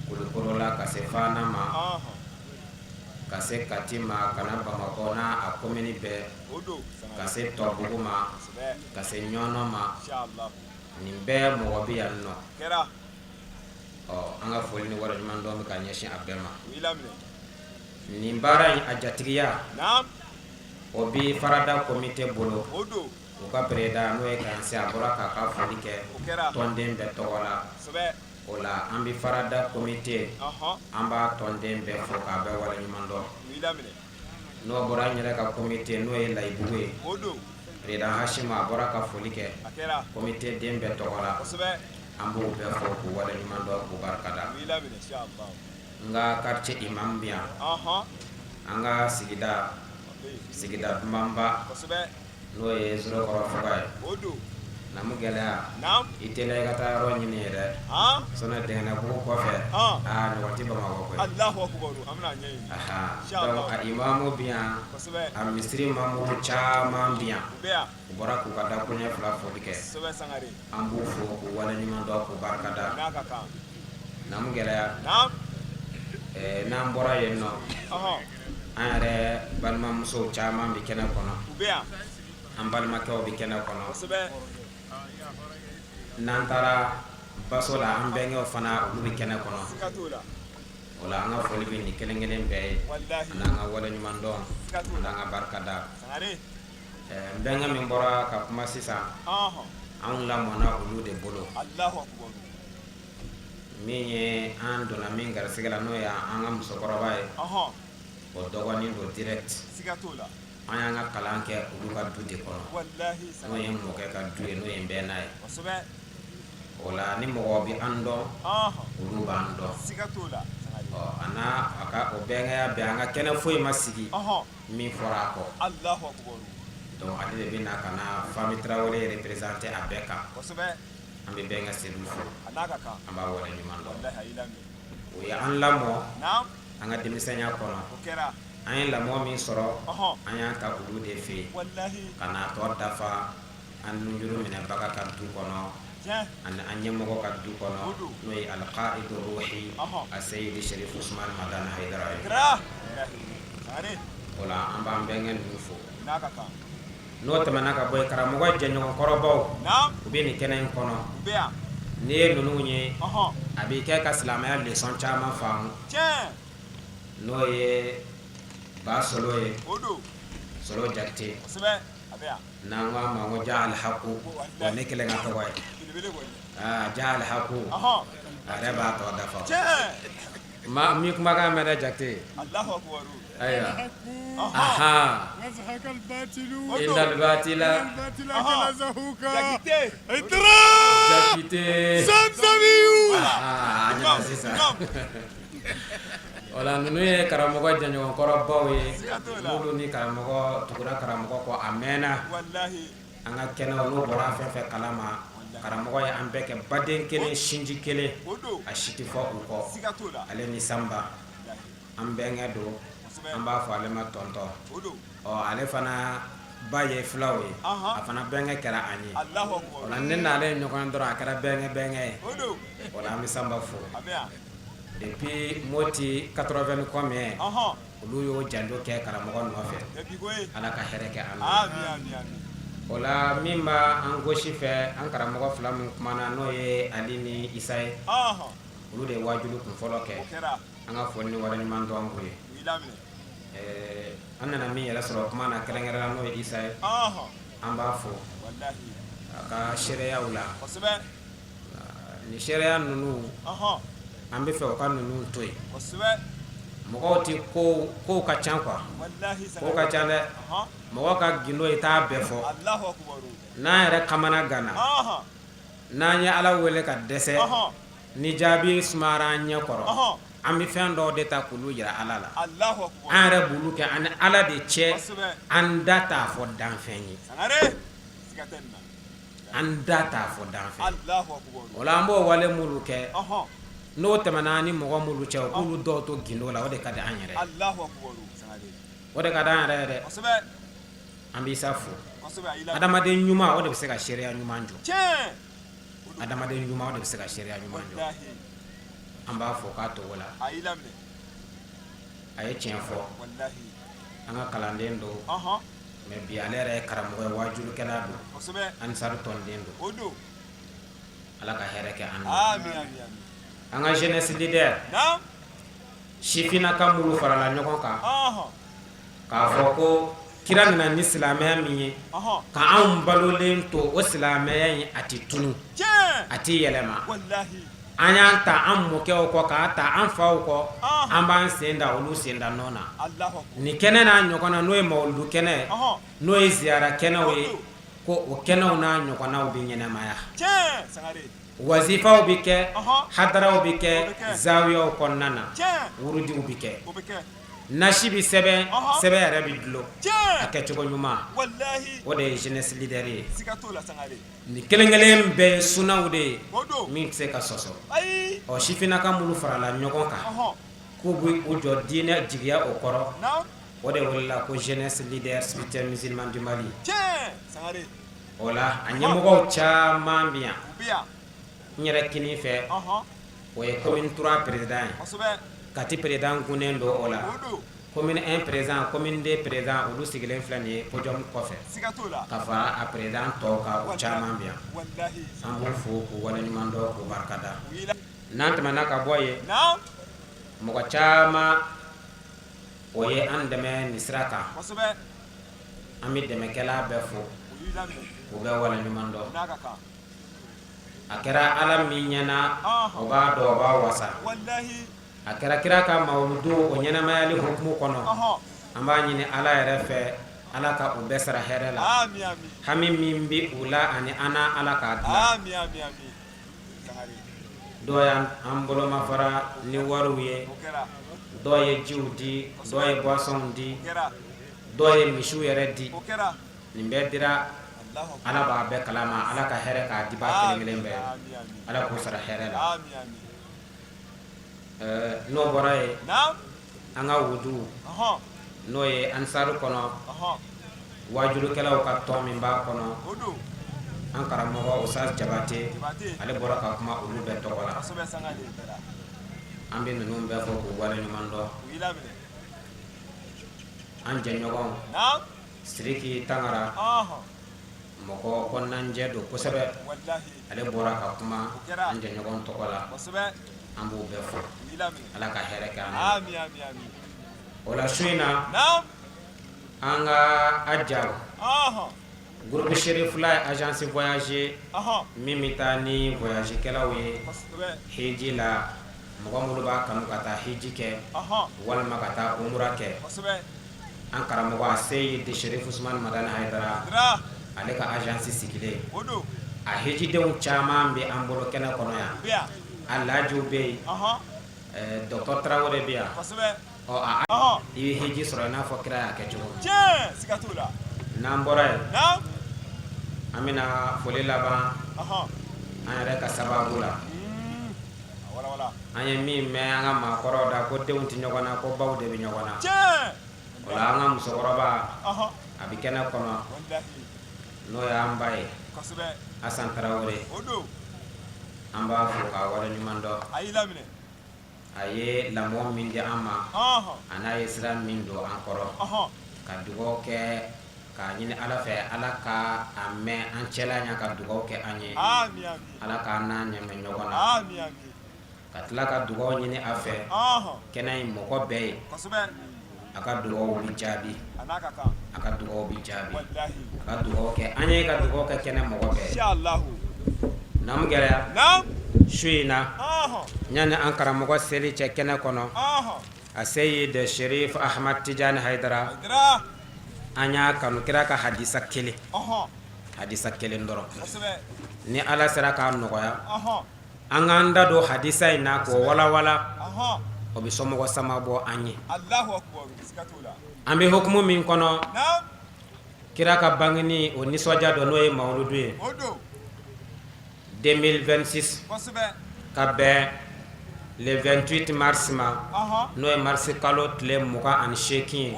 Kulukoro la ka se Fana ma, ka se Kati ma, ka na Bamakɔ n'a a komini bɛɛ, ka se Tɔbugu ma, ka se Ɲɔnɔ ma, nin bɛɛ mɔgɔ bɛ yan nɔ. Ɔ, an ka foli ni waleɲumandɔn bɛ ka ɲɛsin a bɛɛ ma. Nin baara in, a jatigiya, o bɛ farada komite bolo. U ka président n'o ye Kanse, a bɔra k'a ka foli kɛ tɔnden bɛɛ tɔgɔ la. O la, an bɛ farada komite, an b'a tɔnden bɛɛ fo k'a bɛɛ waleɲumandɔn. N'o bɔra, an yɛrɛ ka komite n'o ye Layibugu ye, président Hasimu, a bɔra ka foli kɛ komite den bɛɛ tɔgɔ la. An b'o bɛɛ fo k'u waleɲumandɔn, k'u barikada. N ka quartier imam bɛ yan, an ka sigida, sigida dumanba. N'o ye Zolokɔrɔ fuga ye. O don. Namu gɛlɛya. Naamu. I teliya i ka taa yɔrɔ ɲini yen dɛ. Han. Sinon Dɛngɛnɛbugu kɔfɛ. Ɔn. Aa ɲɔgɔn tɛ Bamakɔ koyi. Alahu akibaru an bɛna a ɲɛɲini. Ahan. Inchallah. Donc a imamu bɛ yan. Kosɛbɛ. A misiri mamu caman bɛ yan. U bɛ yan. U bɔra k'u ka dakuruɲɛ fila foli kɛ. Kosɛbɛ Sangare. An b'u fo k'u waleɲuman dɔn k'u barikada. N'a ka kan. Namu gɛlɛya. Naamu. Ɛɛ n'an bɔra yen nɔ. Ɔhɔn. An yɛrɛ balimamusow caman bɛ kɛnɛ kɔnɔ, u bɛ yan, an balimakɛw bɛ kɛnɛ kɔnɔ, kosɛbɛ, n'an taara baso la, an bɛnkɛw fana olu bɛ kɛnɛ kɔnɔ, siga t'o la, o la an ka foli bɛ nin kelen kelen bɛɛ ye, walahi, an'an ka waleɲumandɔn, siga t'o la, an'an ka barikada. Sangare, Ɛɛ n bɛnkɛ min bɔra ka kuma sisan, ɔnhɔn, anw lamɔna olu de bolo. Alahu akibaru. Min ye an donna min garisɛgɛ la, n'o ye an ka musokɔrɔba ye, o dɔgɔnin don direct. Siga t'o la. An y'an ka kalan kɛ olu ka du de kɔnɔ, walahi, n'o ye n mɔkɛ ka du ye, n'o ye n bɛnna ye. Kosɛbɛ. O la ni mɔgɔ bɛ an dɔn, olu b'an dɔn. Siga t'o la. Ɔ a n'a a ka o bɛnkɛya bɛɛ, an ka kɛnɛ foyi ma sigi min fɔra a kɔ. Alahu akibaru. Donc ale de bɛ na ka na famille Tarawele représenter a bɛɛ kan. Kosɛbɛ. An bɛ bɛnkɛ Sedu fo, a n'a ka kan, an b'a waleɲuman dɔn. Walahi a y'i lamɛn. O ye an lamɔ Naam. an ka denmisɛnya kɔnɔ. O kɛra. An ye lamɔ min sɔrɔ, Ɔhɔn. an y'a ta olu de fɛ yen. Walahi. Ka n'a tɔ dafa an nunjuru minɛbaga ka du kɔnɔ. Tiɲɛ. Ani an ɲɛmɔgɔ ka du kɔnɔ. O don. N'o ye Alqaidu Ruhi. Ɔhɔn. Aseyidi Serifu Usumani Madani Hayidara ye. Kira. Walahi. Sangare. O la an b'an bɛnkɛ ninnu fo. N'a ka kan. N'o tɛmɛna ka bɔ yen, karamɔgɔ jɛɲɔgɔnkɔrɔbaw, u bɛ nin kɛnɛ in kɔnɔ. N'i ye ninnu ye, a b'i kɛ ka silamɛya leçon caman faamu, n'o ye Ba Solo ye, Solo Jakite, n'an ko a ma ko Ja Alhaku, o ne kelen ka tɔgɔ ye, aa Ja Alhaku, a yɛrɛ b'a tɔ dafa. Ma min kumakan mɛn dɛ Jakite. Ayiwa Batila Jakite. sisan. O la ninnu ye karamɔgɔ jɛɲɔgɔnkɔrɔbaw ye, minnu ni karamɔgɔ tugura karamɔgɔ kɔ a mɛnna. An ka kɛnɛw, n'u bɔra fɛn fɛn kalama, karamɔgɔ ye an bɛɛ kɛ baden kelen, sinji kelen, a si tɛ fɔ u kɔ. Ale ni Sanba, an bɛnkɛ don, an b'a fɔ ale ma tonton. Ɔ, ale fana ba ye fulaw ye, a fana bɛnkɛ kɛra an ye. O la ne n'ale ye ɲɔgɔn dɔrɔn, a kɛra bɛnkɛ bɛnkɛ ye. O la an bɛ Sanba fo. Depuis Moti 80 combien, olu y'o janjo kɛ karamɔgɔ nɔfɛ. Ala ka hɛrɛ kɛ an. O la min b'an gauche fɛ, an karamɔgɔ fila min kumana, n'o ye Ali ni Isa ye, olu de ye wajulu kun fɔlɔ kɛ. An ka foli ni waleɲuman dɔn k'u ye. An nana min yɛrɛ sɔrɔ kuma na kɛrɛnkɛrɛn la, n'o ye Isa ye, an b'a fo a ka seereyaw la. Nin seereya ninnu, an bɛ fɛ u ka ninnu to yen. Mɔgɔw tɛ ko, kow ka ca quoi, kow ka ca dɛ. Mɔgɔ ka gindo, i t'a bɛɛ fɔ. N'an yɛrɛ kamana ganna, n'an ye Ala wele ka dɛsɛ, ni jaabi sumayara an ɲɛ kɔrɔ, an bɛ fɛn dɔw de ta k'olu jira Ala la. An yɛrɛ b'olu kɛ an ni Ala de cɛ. An da t'a fɔ danfɛn ye, an da t'a fɔ danfɛn. O la an b'o wale minnu kɛ, n'o tɛmɛna ni mɔgɔ minnu cɛ, u k'olu dɔw to gindo la, o de ka di an yɛrɛ, o de ka di an yɛrɛ ye dɛ. An bɛ Isa fo. Adamaden ɲuman, o de bɛ se ka seereya ɲuman jɔ. Adamaden ɲuman, o de bɛ se ka seereya ɲuman jɔ. An b'a fɔ k'a tɔgɔ la, a ye tiɲɛ fɔ. An ka kalanden don, mais bi ale yɛrɛ ye karamɔgɔ ye, wajulukɛla don, Ansar tɔnden don. Ala ka hɛrɛ kɛ an. An ka jeunesse leader sifinnaka minnu farala ɲɔgɔn kan k'a fɔ ko kira nana ni silamɛya min ye ka anw balolen to, o silamɛya in, a tɛ tunu, a tɛ yɛlɛma. An y'an ta an mɔkɛw kɔ, k'a ta an faw kɔ, an b'an sen da olu sen da nɔ na. Nin kɛnɛ n'a ɲɔgɔn na, n'o ye mawuludu kɛnɛ, n'o ye ziyara kɛnɛw ye, ko o kɛnɛw n'a ɲɔgɔnnaw bɛ ɲɛnamaya, wazifaw bɛ kɛ, hadaraw bɛ kɛ zawiyaw kɔnɔna na, wurudiw bɛ kɛ, nasi bɛ sɛbɛn, sɛbɛn yɛrɛ bɛ dulon a kɛcogo ɲuman. O de ye jeunesse leader ye. Nin kelen kelen bɛɛ ye sunaw de ye min tɛ se ka sɔsɔ. Ɔ, sifinnaka minnu farala ɲɔgɔn kan k'u bɛ u jɔ diinɛ jigiya o kɔrɔ, o de welela ko jeunesse leader spirituel musulman du Mali. O la a ɲɛmɔgɔw caman bɛ yan. N yɛrɛ kinin fɛ, o ye commune 3 président ye, Kati président gunnen don. O la commune 1 président, commune 2 président, olu sigilen filɛ nin ye podium kɔfɛ ka fara a président tɔw kan. O caman bɛ yan, an b'u fo k'u waleɲuman dɔn, k'u barikada. N'an tɛmɛna ka bɔ yen, mɔgɔ caman o ye an dɛmɛ nin sira kan. An bɛ dɛmɛkɛla bɛɛ fo k'u bɛɛ waleɲuman dɔn. A kɛra Ala min ɲɛna, o b'a dɔn, o b'a wasa. A kɛra kira ka mawuludu o ɲɛnamayali hukumu kɔnɔ. An b'a ɲini Ala yɛrɛ fɛ, Ala ka u bɛɛ sara hɛrɛ la. Hami min bɛ u la ani an na, Ala k'a dilan. Dɔw y'an bolomafara ni wariw ye, dɔw ye jiw di, dɔw ye boissonw di, dɔw ye misiw yɛrɛ di. Nin bɛɛ dira, Ala b'a bɛɛ kalama. Ala ka hɛrɛ k'a dibaa kelen kelen bɛɛ, Ala k'u sara hɛrɛ la. N'o bɔra yen, an ka wudu, n'o ye Ansaru kɔnɔ wajulukɛlaw ka tɔn min b'a kɔnɔ, an karamɔgɔ Ustaz Jabate, ale bɔra ka kuma olu bɛɛ tɔgɔ la. An bɛ ninnu bɛɛ fo k'u waleɲuman dɔn. An jɛɲɔgɔn Siriki Tangara, mɔgɔ kɔnɔnajɛ don kosɛbɛ, ale bɔra ka kuma an jɛɲɔgɔn tɔgɔ la. An b'u bɛɛ fo, Ala ka hɛrɛ kɛ an. O la su in na, an ka aja groupe Cherifla agence voyage min bɛ taa ni voyagekɛlaw ye hiji la, mɔgɔ minnu b'a kanu ka taa hiji kɛ walima ka taa umura kɛ, an karamɔgɔ a Seyidi Cherif Usumani Madani Hayidara, ale ka agence sigilen, a hijidenw caman bɛ an bolo kɛnɛ kɔnɔ yan. Alhajiw bɛ yen, docteur Tarawele bɛ yan, ɔ i bɛ hiji sɔrɔ i n'a fɔ kira y'a kɛ cogo min. N'an bɔra yen, an bɛna foli laban an yɛrɛ ka sababu la. An ye min mɛn an ka maakɔrɔw da ko denw tɛ ɲɔgɔn na, ko baw de bɛ ɲɔgɔn na. O la an ka musokɔrɔba a bɛ kɛnɛ kɔnɔ, n'o y'an ba ye Asan Tarawele, an b'a fo k'a waleɲuman dɔn. A ye lamɔ min di an ma, a n'a ye sira min don an kɔrɔ, ka dugawu kɛ k'a ɲini Ala fɛ, Ala ka a mɛn an cɛla ɲɛ, ka dugawu kɛ an ye, Ala k'an n'a ɲɛmɛ ɲɔgɔn na, ka tila ka dugawu ɲini a fɛ kɛnɛ in mɔgɔ bɛɛ ye, a ka dugawu bɛ jaabi, a ka dugawu bɛ jaabi, a ka dugawu kɛ an ye, ka dugawu kɛ kɛnɛ mɔgɔ bɛɛ ye. Naamu gɛlɛya su in na, yanni an karamɔgɔ seli cɛ kɛnɛ kɔnɔ, a Seyid Sherif Ahmad Tijani Hayidara, an y'a kanu kira ka hadisa kelen, hadisa kelen dɔrɔn, ni Ala sera k'a nɔgɔya, an k'an da don hadisa in na k'o walawala, o bɛ somɔgɔ sama bɔ an ye. An bɛ hukumu min kɔnɔ, kira ka bangeni o nisɔndiya don, n'o ye mawuludu ye 2026 ka bɛn le 28 mars ma, n'o ye mars kalo tile 28 ye,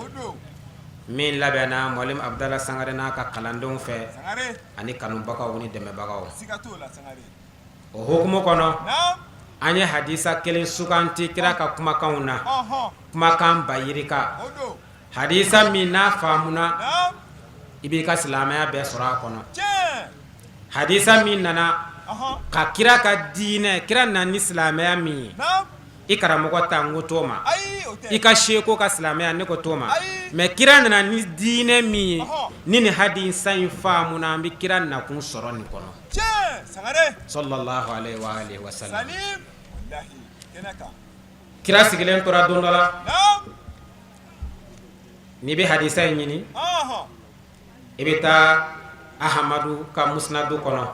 min labɛnna Mɔlim Abudala Sangare n'a ka kalandenw fɛ ani kanubagaw ni dɛmɛbagaw. O hukumu kɔnɔ, an ye hadisa kelen suganti kira ka kumakanw na, kumakan ba yirika, hadisa min n'a faamuna, i b'i ka silamɛya bɛɛ sɔrɔ a kɔnɔ, hadisa min nana ka kira ka diinɛ, kira nana ni silamɛya min ye, i karamɔgɔ ta n ko t'o ma, i ka seko ka silamɛya ne ko t'o ma, mais kira nana ni diinɛ min ye, ni nin hadisa in faamuna, an bɛ kira nakun sɔrɔ nin kɔnɔ. Sallallahu alaihi wa alihi wa sallam. Kira sigilen tora don dɔ la, n'i bɛ hadisa in ɲini, i bɛ taa Ahamadu ka musnadu kɔnɔ,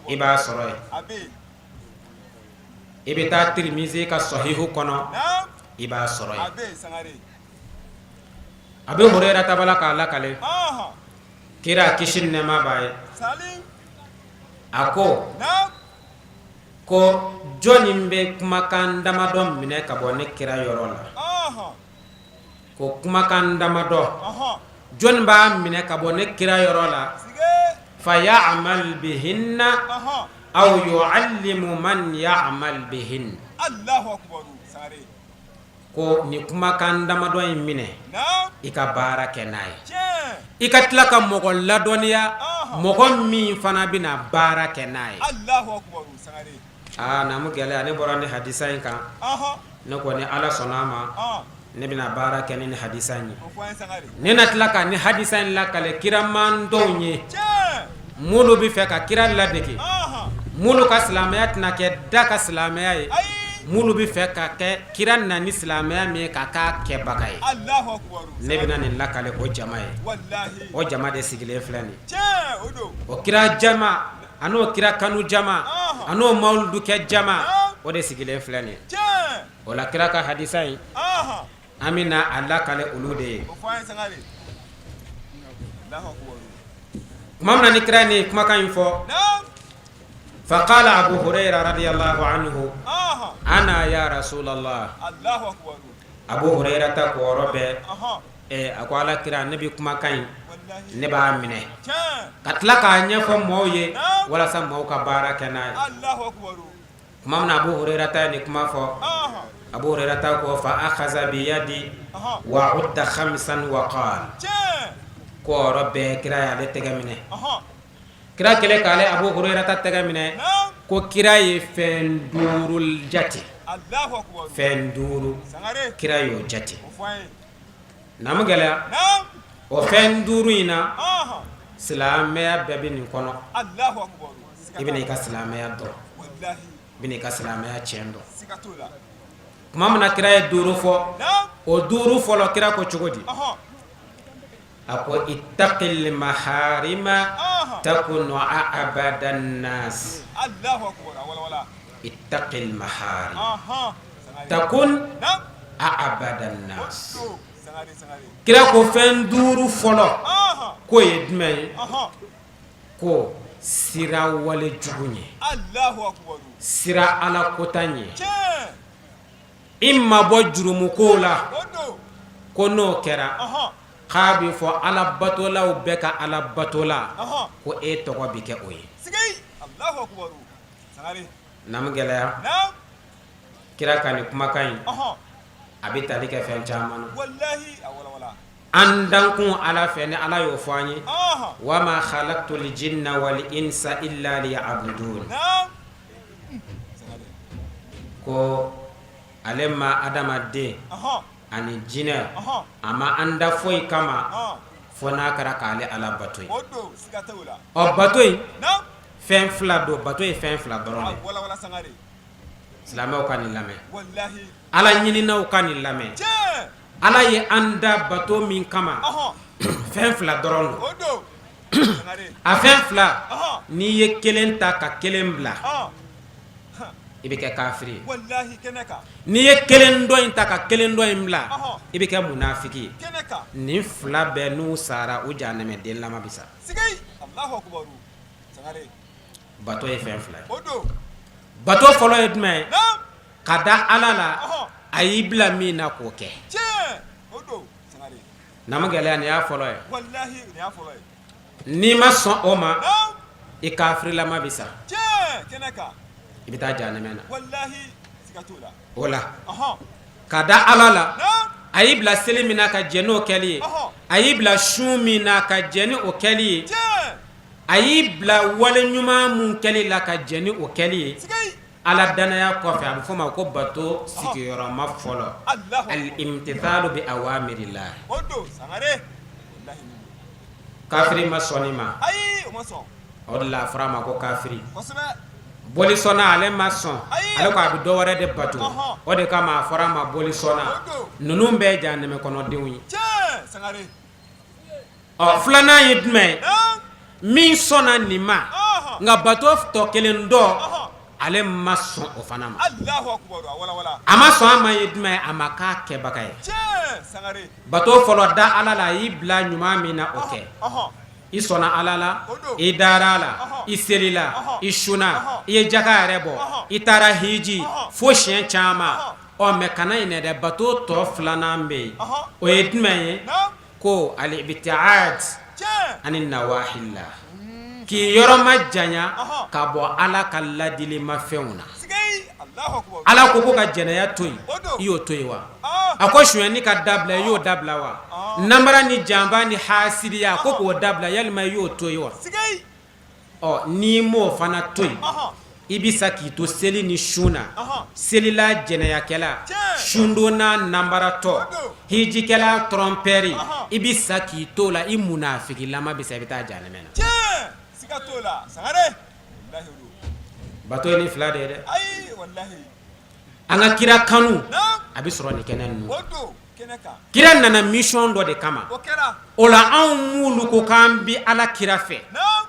i b'a sɔrɔ yen. I bɛ taa Tirimizi ka sɔhihu kɔnɔ, i b'a sɔrɔ yen. Abu Hurayrata b'a la k'a lakale. Kira kisi ni nɛɛma b'a ye, a ko ko jɔnni bɛ kumakan damadɔ minɛ ka bɔ ne kira yɔrɔ la, ko kumakan damadɔ jɔnni b'a minɛ ka bɔ ne kira yɔrɔ la, fa ya'mal bihinna aw yu'allimu man ya'mal bihin, ko nin kumakan damadɔ in minɛ, i ka baara kɛ n'a ye, i ka tila ka mɔgɔ ladɔnniya, mɔgɔ min fana bɛna baara kɛ n'a ye. Aa naamu gɛlɛya, ne bɔra ni hadisa in kan, ne ko ni Ala sɔnna a ma, ne bɛna baara kɛ ni nin hadisa in ye. Ne na tila ka nin hadisa in lakale kira mantɔnw ye, minnu bɛ fɛ ka kira ladege, minnu ka silamɛya tɛna kɛ da ka silamɛya ye, minnu bɛ fɛ ka kɛ kira na ni silamɛya min ye ka k'a kɛbaga ye. Ne bɛna nin lakale o jama ye, o jama de sigilen filɛ nin, o kira jama an'o kira kanu jama an'o mawuludu kɛ jama, o de sigilen filɛ nin. O la kira ka hadisa in, an bɛna a lakale olu de ye. Tuma min na ni kira ni kumakan in fɔ, fa qala Abu Hurayra radiyallahu anhu ana ya rasulallah. Abu Hurayrata ko yɔrɔ bɛɛ, a ko Ala kira, ne bɛ kumakan in, ne b'a minɛ ka tila k'a ɲɛfɔ mɔgɔw ye walasa mɔgɔw ka baara kɛ n'a ye. Tuma min na Abu Hurayrata ye nin kuma fɔ, Abu Hurayrata ko fa akhaza bi yadi wa udda khamsan wa qala, ko o yɔrɔ bɛɛ kira y'ale tɛgɛ minɛ, kira kɛlen k'ale Abu Hurayrata tɛgɛ minɛ, ko kira ye fɛn duuru jate, fɛn duuru kira y'o jate. Naamu gɛlɛya, o fɛn duuru in na, silamɛya bɛɛ bɛ nin kɔnɔ. I bɛna i ka silamɛya dɔn, i bɛna i ka silamɛya tiɲɛ dɔn. Tuma min na kira ye duuru fɔ, o duuru fɔlɔ kira ko cogo di? A ko ittaqil maharima takun a'badan nas. Ittaqil maharim takun a'badan nas. Kira ko fɛn duuru fɔlɔ k'o ye jumɛn ye? Ko siran wale jugu ɲɛ, siran ala kota ɲɛ, i mabɔ jurumu ko la. Ko n'o kɛra, k'a bɛ fɔ ala batolaw bɛɛ ka ala batola, ko e tɔgɔ bɛ kɛ o ye. Namu gɛlɛya, kira ka nin kumakan in, a bɛ tali kɛ fɛn caman na. An dankun ala fɛ, ni ala y'o fɔ an ye, wa ma khalaqtul jinna wal insa illa liya'budun, ko ale ma adamaden ani jinɛ, a ma an da foyi kama fo n'a kɛra k'ale ala bato ye. Ɔ, bato in fɛn fila don. Bato ye fɛn fila dɔrɔn de. Silamɛw ka nin lamɛn, ala ɲininaw ka nin lamɛn. Ala ye an da bato min kama, fɛn fila dɔrɔn don. A fɛn fila, n'i ye kelen ta ka kelen bila, i bɛ kɛ kafiri ye. N'i ye kelen dɔ in ta ka kelen dɔ in bila, i bɛ kɛ munafiki ye. Nin fila bɛɛ, n'u sara, u jahanɛmɛden lama bɛ sa. Bato ye fɛn fila ye. Bato fɔlɔ ye jumɛn ye? Ka da ala la, a y'i bila min na k'o kɛ. Namu gɛlɛya, nin y'a fɔlɔ ye. N'i ma sɔn o ma, i kafirilama bɛ sa, i bɛ taa jahanɛmɛ na. O la, ka da ala la, a y'i bila seli min na ka jɛn n'o kɛli ye, a y'i bila sun min na ka jɛn ni o kɛli ye, a y'i bila wale ɲuman mun kɛli la ka jɛn ni o kɛli ye, ala danaya kɔfɛ, a bɛ f'o ma ko bato sigiyɔrɔma fɔlɔ, al-imtithalu bi awamirillah. Kafiri ma sɔn nin ma, o de la a fɔra a ma ko kafiri. Bolisɔnna, ale ma sɔn, ale ko a bɛ dɔ wɛrɛ de bato, o de kama a fɔra a ma bolisɔnna. Ninnu bɛɛ jahanɛmɛ kɔnɔdenw ye. Ɔ, filanan ye jumɛn ye? Min sɔnna nin ma, nka bato tɔ kelen dɔ, ale ma sɔn o fana ma. A ma sɔn a ma ye jumɛn ye? A ma k'a kɛbaga ye. Bato fɔlɔ, da ala la, a y'i bila ɲuman min na, o kɛ. I sɔnna ala la, i dara a la, i selila, i sunna, i ye jaka yɛrɛ bɔ, i taara hiji fo siɲɛ caman. Ɔ, mais kana ɲinɛ dɛ, bato tɔ filanan bɛ yen. O ye jumɛn ye? Ko al-ibtiad ani nawahillah, k'i yɔrɔ majanya ka bɔ ala ka ladilimafɛnw na. Ala ko ka jɛnɛya to yen, i y'o to yen wa? A ko sonyani ka dabila, i y'o dabila wa? Namara ni janfa ni hasidiya, ko k'o dabila, yalima i y'o to yen wa? Ɔ, n'i m'o fana to yen, i bɛ sa k'i to seli ni sun na. Selila jɛnɛyakɛla, sundonna nanbaratɔ, hijikɛla trompeur, i bɛ sa k'i to la, i munafikilama bɛ sa, i bɛ taa jahanɛmɛ na. Bato ye nin fila de ye dɛ. An ka kira kanu, a bɛ sɔrɔ nin kɛnɛ ninnu. Kira nana mission dɔ de kama. O la, anw minnu ko k'an bɛ ala kira fɛ,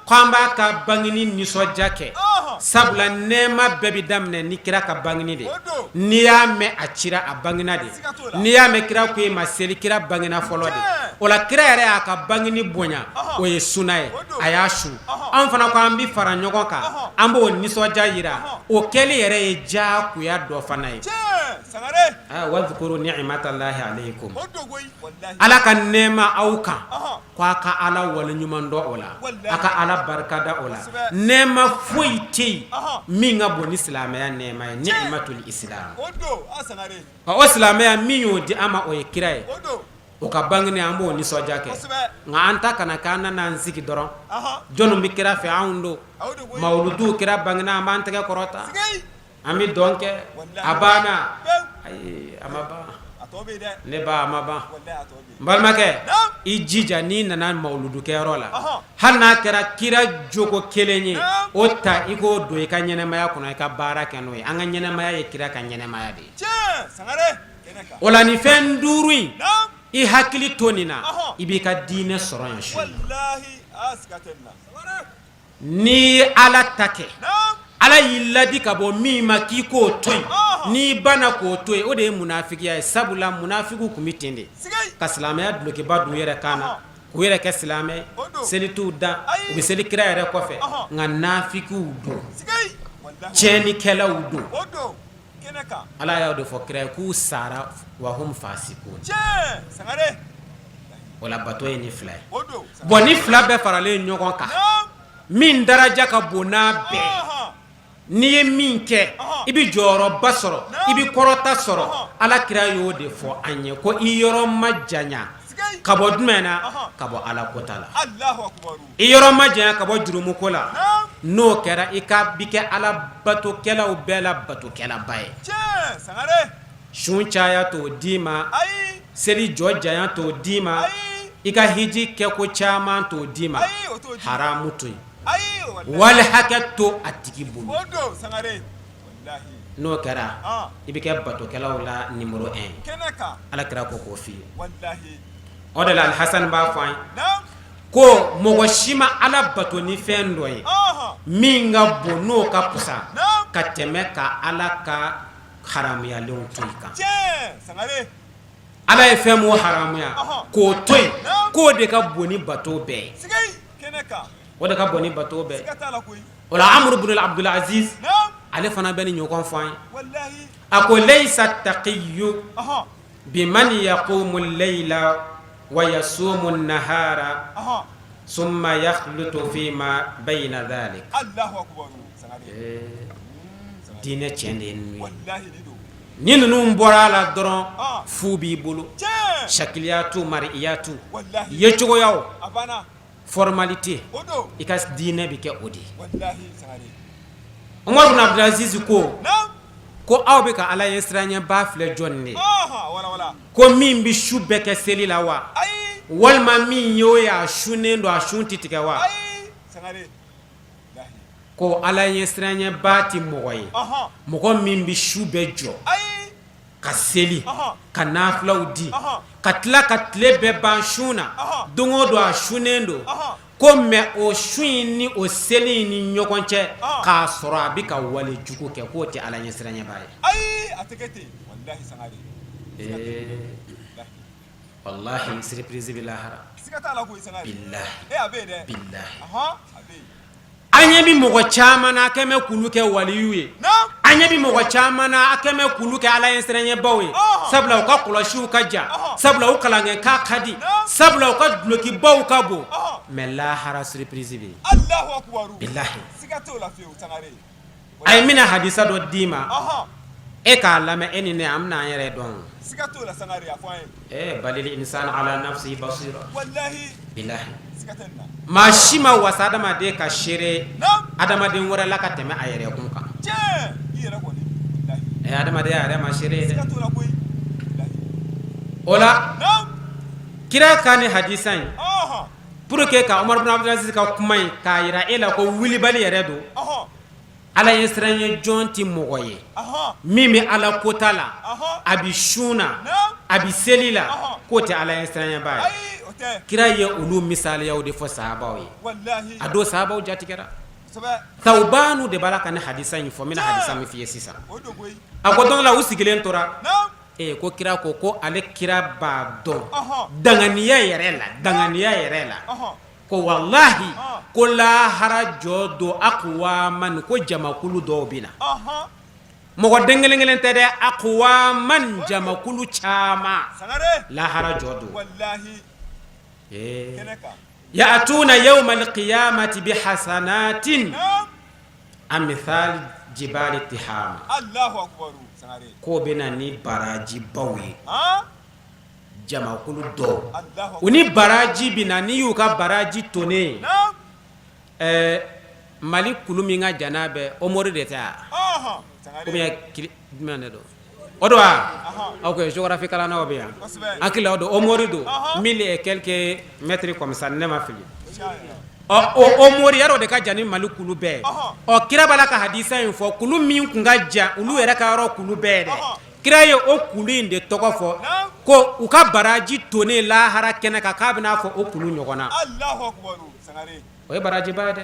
k'an b'a ka bangeni nisɔndiya kɛ, sabula nɛɛma bɛɛ bɛ daminɛ ni kira ka bangeni de. N'i y'a mɛn a cira, a bangena de. N'i y'a mɛn kira ko i ma seli, kira bangena fɔlɔ de. O la, kira yɛrɛ y'a ka bangeni bonya, o ye suna ye, a y'a sun. Anw fana ko an bɛ fara ɲɔgɔn kan, an b'o nisɔndiya jira. O kɛli yɛrɛ ye diyagoya dɔ fana ye. Wadhkuru ni'matallahi alaykum, ala ka nɛɛma aw kan, ko a ka ala waleɲuman dɔn o la, a ka ala barikada o la. Nɛɛma foyi tɛ yen min ka bon ni silamɛya nɛɛma ye, ni'matul islam. O silamɛya min y'o di an ma, o ye kira ye. O ka bangeni, an b'o nisɔndiya kɛ. Nka an ta kana k'an nana an sigi dɔrɔn. Jɔnni bɛ kira fɛ? Anw don. Mawuludu, kira bangena, an b'an tɛgɛ kɔrɔta, an bɛ dɔn kɛ, a banna. Ayi, a ma ban, ne ba, a ma ban. N balimakɛ, i jija, n'i nana mawuludukɛyɔrɔ la, hali n'a kɛra kira jogo kelen ye, o ta, i k'o don i ka ɲɛnamaya kɔnɔ, i ka baara kɛ n'o ye. An ka ɲɛnamaya ye kira ka ɲɛnamaya de ye. O la, nin fɛn duuru in, i hakili to nin na, i b'i ka diinɛ sɔrɔ yan su. N'i ye ala ta kɛ, Ala y'i ladi ka bɔ min ma k'i k'o to yen n'i banna k'o to yen o de ye munafigiya ye sabula munafigiw tun bɛ ten de ka silamɛya dulokiba don u yɛrɛ kan na k'u yɛrɛ kɛ silamɛ seli t'u dan u bɛ seli kira yɛrɛ kɔfɛ nka nafigiw don tiɲɛnikɛlaw don Ala y'o de fɔ kira ye k'u sara wa hum fasikun o la bato ye nin fila ye bon nin fila bɛɛ faralen ɲɔgɔn kan min daraja ka bon n'a bɛɛ n'i ye min kɛ i bɛ jɔyɔrɔba sɔrɔ i bɛ kɔrɔta sɔrɔ ala kira y'o de fɔ an ye ko i yɔrɔ majanya ka bɔ jumɛn na ka bɔ ala kota la i yɔrɔ majanya ka bɔ jurumu ko la n'o kɛra i ka bi kɛ ala batokɛlaw bɛɛ la batokɛlaba ye sun caya t'o d'i ma seli jɔ janya t'o d'i ma i ka hiji kɛ ko caman t'o d'i ma haramu to yen wali hakɛ to a tigi bolo n'o kɛra i bɛ kɛ batokɛlaw la numéro 1 ye ala kira ko k'o f'i ye o de la Alihasani b'a fɔ an ye ko mɔgɔ si ma ala bato ni fɛn dɔ ye min ka bon n'o ka fisa ka tɛmɛ ka ala ka haramuyalenw to i kan ala ye fɛn min haramuya k'o to yen k'o de ka bon ni bato bɛɛ ye o de ka bon ni bato bɛɛ o la Amru bun Abdul Aziz ale fana bɛ nin ɲɔgɔn fɔ an ye a ko laysa taqiyu biman yaqumu layla wa yasumu nahara summa yakhlutu fima bayna dhalik diinɛ tiɲɛ de ye ninnu ye ni ninnu bɔra a la dɔrɔn fu b'i bolo shakiliyatu mariyatu yecogoyaw formalité i ka diinɛ bɛ kɛ o de ye Umaru bun Abdul Aziz ko ko aw bɛ ka ala ɲɛsiranɲɛba filɛ jɔn de ye ko min bɛ su bɛɛ kɛ seli la wa walima min y'o ye a sunnen don a sun tɛ tigɛ wa ko ala ɲɛsiranɲɛba tɛ mɔgɔ ye mɔgɔ min bɛ su bɛɛ jɔ ka seli ka nafilaw di ka tila ka tile bɛɛ ban sun na don o don a sunnen don ko mais o sun in ni o seli in ni ɲɔgɔn cɛ k'a sɔrɔ a bɛ ka wale jugu kɛ k'o tɛ ala ɲɛsiranɲɛba ye walahi surprise bɛ lahara bilahi an ɲɛ bɛ mɔgɔ caman na a kɛmɛ k'olu kɛ waliyu ye an ɲɛ bɛ mɔgɔ caman na a kɛmɛ k'olu kɛ ala ɲɛsiranɲɛbaw ye sabula u ka kɔlɔsiw ka jan sabula u kalankɛ ka di sabula u ka dulokibaw ka bon mais lahara surprise bɛ yen bilahi a ye n bɛna hadisa dɔ d'i ma e k'a lamɛn e ni ne an bɛna an yɛrɛ dɔn balil insanu ala nafsihi basira bilahi maa si ma wasa adamaden ka seere adamaden wɛrɛ la ka tɛmɛ a yɛrɛ kun kan adamadenya yɛrɛ ma seere ye dɛ o la kira ka nin hadisa in pour que ka Umaru bun Abdul Aziz ka kuma in k'a jira e la ko wulibali yɛrɛ don ala ɲɛsiranɲɛ jɔn tɛ mɔgɔ ye min bɛ ala kota la a bɛ sun na a bɛ seli la k'o tɛ ala ɲɛsiranɲɛba ye kira ye olu misaliyaw de fɔ sahabaw ye a don sahabaw jatigɛra Sawubanu de b'a la ka nin hadisa in fɔ n bɛna hadisa min f'i ye sisan a ko don la u sigilen tora Ee ko kira ko ko ale kira b'a dɔn danganiya yɛrɛ la danganiya yɛrɛ la ko walahi ko lahara jɔ don aqwaman ko jamakulu dɔw bɛ na mɔgɔ den kelen kelen tɛ dɛ aqwaman jamakulu caman lahara jɔ don ya'tuna yawmal qiyamati bi hasanatin amthal jibali tihama k'o bɛ na ni barajibaw ye jamakulu dɔw u ni baraji bɛ na n'i y'u ka baraji tonnen ye ɛɛ mali kulu min ka jan n'a bɛɛ Omori de tɛ wa ou bien jumɛn de don o don wa ok géographie kalannaw bɛ yan hakili la o don Omori don mille et quelques mètres comme ça ni ne ma fili ɔ o Omori yarɔ o de ka jan ni Mali kulu bɛɛ ye ɔ kira b'a la ka hadisa in fɔ kulu min kun ka jan olu yɛrɛ ka yɔrɔ kulu bɛɛ ye dɛ kira ye o kulu in de tɔgɔ fɔ ko u ka baraji tonnen lahara kɛnɛ kan k'a bɛna fɔ o kulu ɲɔgɔn na o ye barajiba ye dɛ.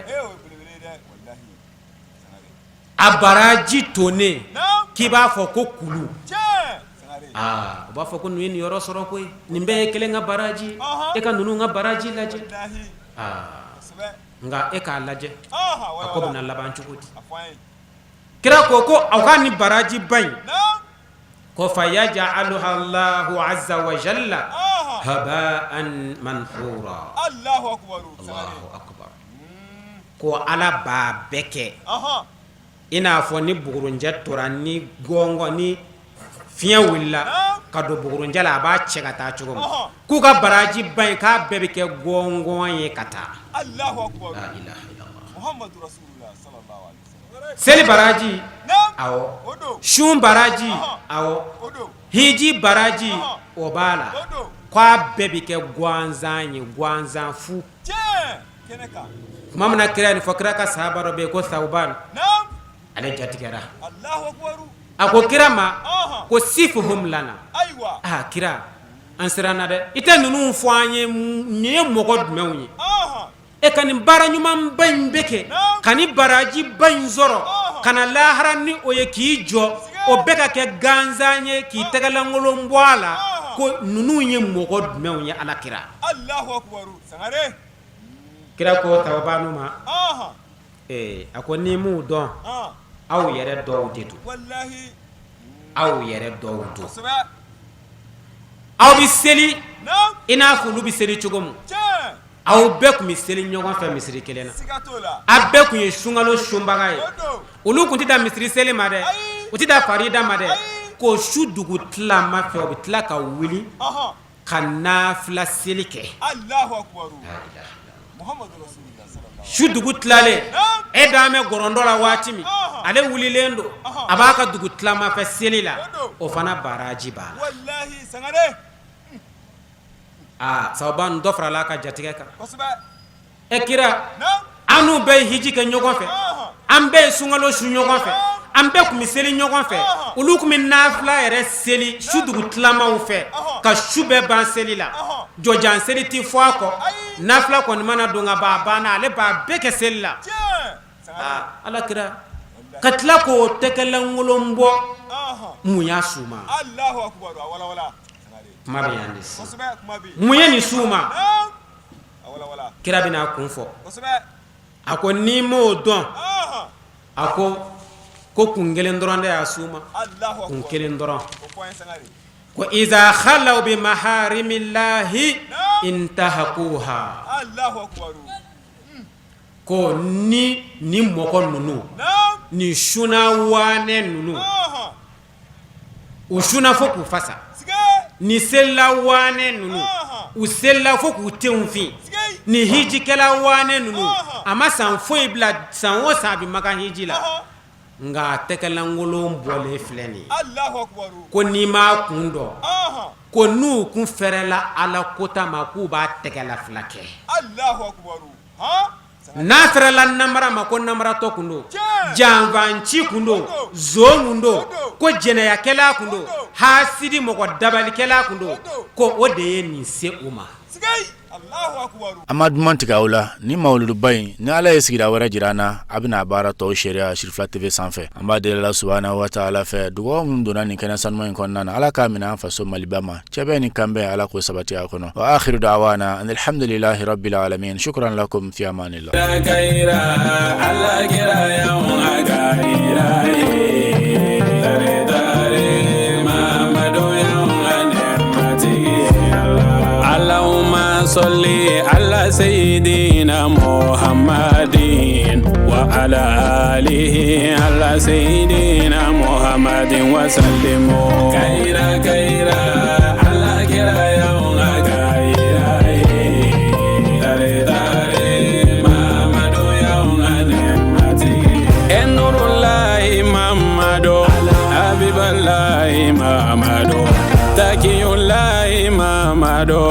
A baraji tonnen k'i b'a fɔ ko kulu, aa u b'a fɔ ko ninnu ye nin yɔrɔ sɔrɔ koyi, nin bɛɛ ye kelen ka baraji, e ka ninnu ka baraji lajɛ, aa nka e k'a lajɛ a ko bɛna laban cogo di? Kira ko ko aw ka nin barajiba in ko fa yaj'aluha Allahu azza wa jalla haba'an manthura. Allahu akbar. Ko Ala b'a bɛɛ kɛ i n'a fɔ ni bugurunjɛ tora ni gɔngɔn ni fiɲɛ wulila ka don bugurunjɛ la a b'a cɛ ka taa cogo min, k'u ka barajiba in k'a bɛɛ bɛ kɛ gɔngɔn ye ka taa. Seli baraji, awɔ, sun baraji, awɔ, hiji baraji, o b'a la, k'a bɛɛ bɛ kɛ gansan ye, gansan fu. Tuma min na kira ye nin fɔ, kira ka sahaba dɔ bɛ yen ko Sawuban, ale jatigɛra, a ko kira ma ko sifuhum lana, aa kira an siranna dɛ, i tɛ ninnu fɔ an ye, nin ye mɔgɔ jumɛnw ye? E ka nin baara ɲumanba in bɛɛ kɛ ka nin barajiba in sɔrɔ ka na lahara ni o ye k'i jɔ o bɛɛ ka kɛ gansan ye k'i tɛgɛlankolon bɔ a la, ko ninnu ye mɔgɔ jumɛnw ye ala kira? Kira ko Sawubanu ma, a ko n'i m'u dɔn aw yɛrɛ dɔw de don, aw yɛrɛ dɔw don, aw bɛ seli i n'a fɔ olu bɛ seli cogo min. Aw bɛɛ tun bɛ seli ɲɔgɔn fɛ misiri kelen na, aw bɛɛ tun ye sunkalo sunbaga ye, olu tun tɛ dan misiri seli ma dɛ, u tɛ dan farida ma dɛ, ko su dugu tilama fɛ u bɛ tila ka wuli ka nafila seli kɛ. Su dugu tilalen e dalen bɛ gɔrɔndɔ la waati min, ale wulilen don a b'a ka dugu tilama fɛ seli la, o fana baraji b'a la. Aa Sawuban dɔ farala a ka jatigɛ kan, e kira an n'u bɛɛ ye hiji kɛ ɲɔgɔn fɛ, an bɛɛ ye sunkalo sun ɲɔgɔn fɛ, an bɛɛ tun bɛ seli ɲɔgɔn fɛ, olu tun bɛ nafila yɛrɛ seli su dugu tilamaw fɛ ka su bɛɛ ban seli la, jɔjan seli tɛ fɔ a kɔ, nafila kɔni mana don ka ban a banna, ale b'a bɛɛ kɛ seli la. Aa ala kira ka tila k'o tɛgɛlankolon bɔ, mun y'a s'u ma? Kuma bɛ yan de sisan, mun ye nin s'u ma? Kira bɛna a kun fɔ, a ko n'i m'o dɔn, a ko kun kelen dɔrɔn de y'a s'u ma, kun kelen dɔrɔn, ko iza khalaw bi maharimillahi intahakuha. Ko ni ni mɔgɔ ninnu ni sunna waanɛ ninnu u sunna fo k'u fasa, ni selila waanɛ ninnu u selila fo k'u tenw fin, ni hijikɛla waanɛ ninnu a ma san foyi bila, san o san a bɛ Makan hiji la, nka a tɛgɛlankolon bɔlen filɛ nin ye, ko n'i m'a kun dɔn, ko n'u kun fɛrɛla Ala kota ma k'u b'a tɛgɛla fila kɛ. N'a fɛrɛla namara ma ko namaratɔ kun don, janfanci kun don, zon kun don, ko jɛnɛyakɛla kun don, hasidi mɔgɔ dabalikɛla kun don, ko o de ye nin se u ma. An ma duman tigɛ aw la ni mawuluduba in, ni Ala ye sigida wɛrɛ jira an na, a bɛna a baara tɔw seereya Sirifila TV sanfɛ. An b'a deli Ala subahana wa taala fɛ, dugawu minnu donna nin kɛnɛ sanuman in kɔnɔna na, Ala k'a minɛ an faso Maliba ma. Cɛbɛn ni kanbɛn, Ala k'o sabati a kɔnɔ. Wa akhiru da'wana anil hamdulillahi rabbil alamin. Shukran lakum fi amanillah. Allahumma salli ala sayyidina Muhammadin wa ala alihi ala sayyidina Muhammadin wa sallimu kayira kayira ala kira ya kayira tare tare Mamadu ya matigi Enurulahi Mamadu Habibalahi Mamadu Takiyulahi Mamadu.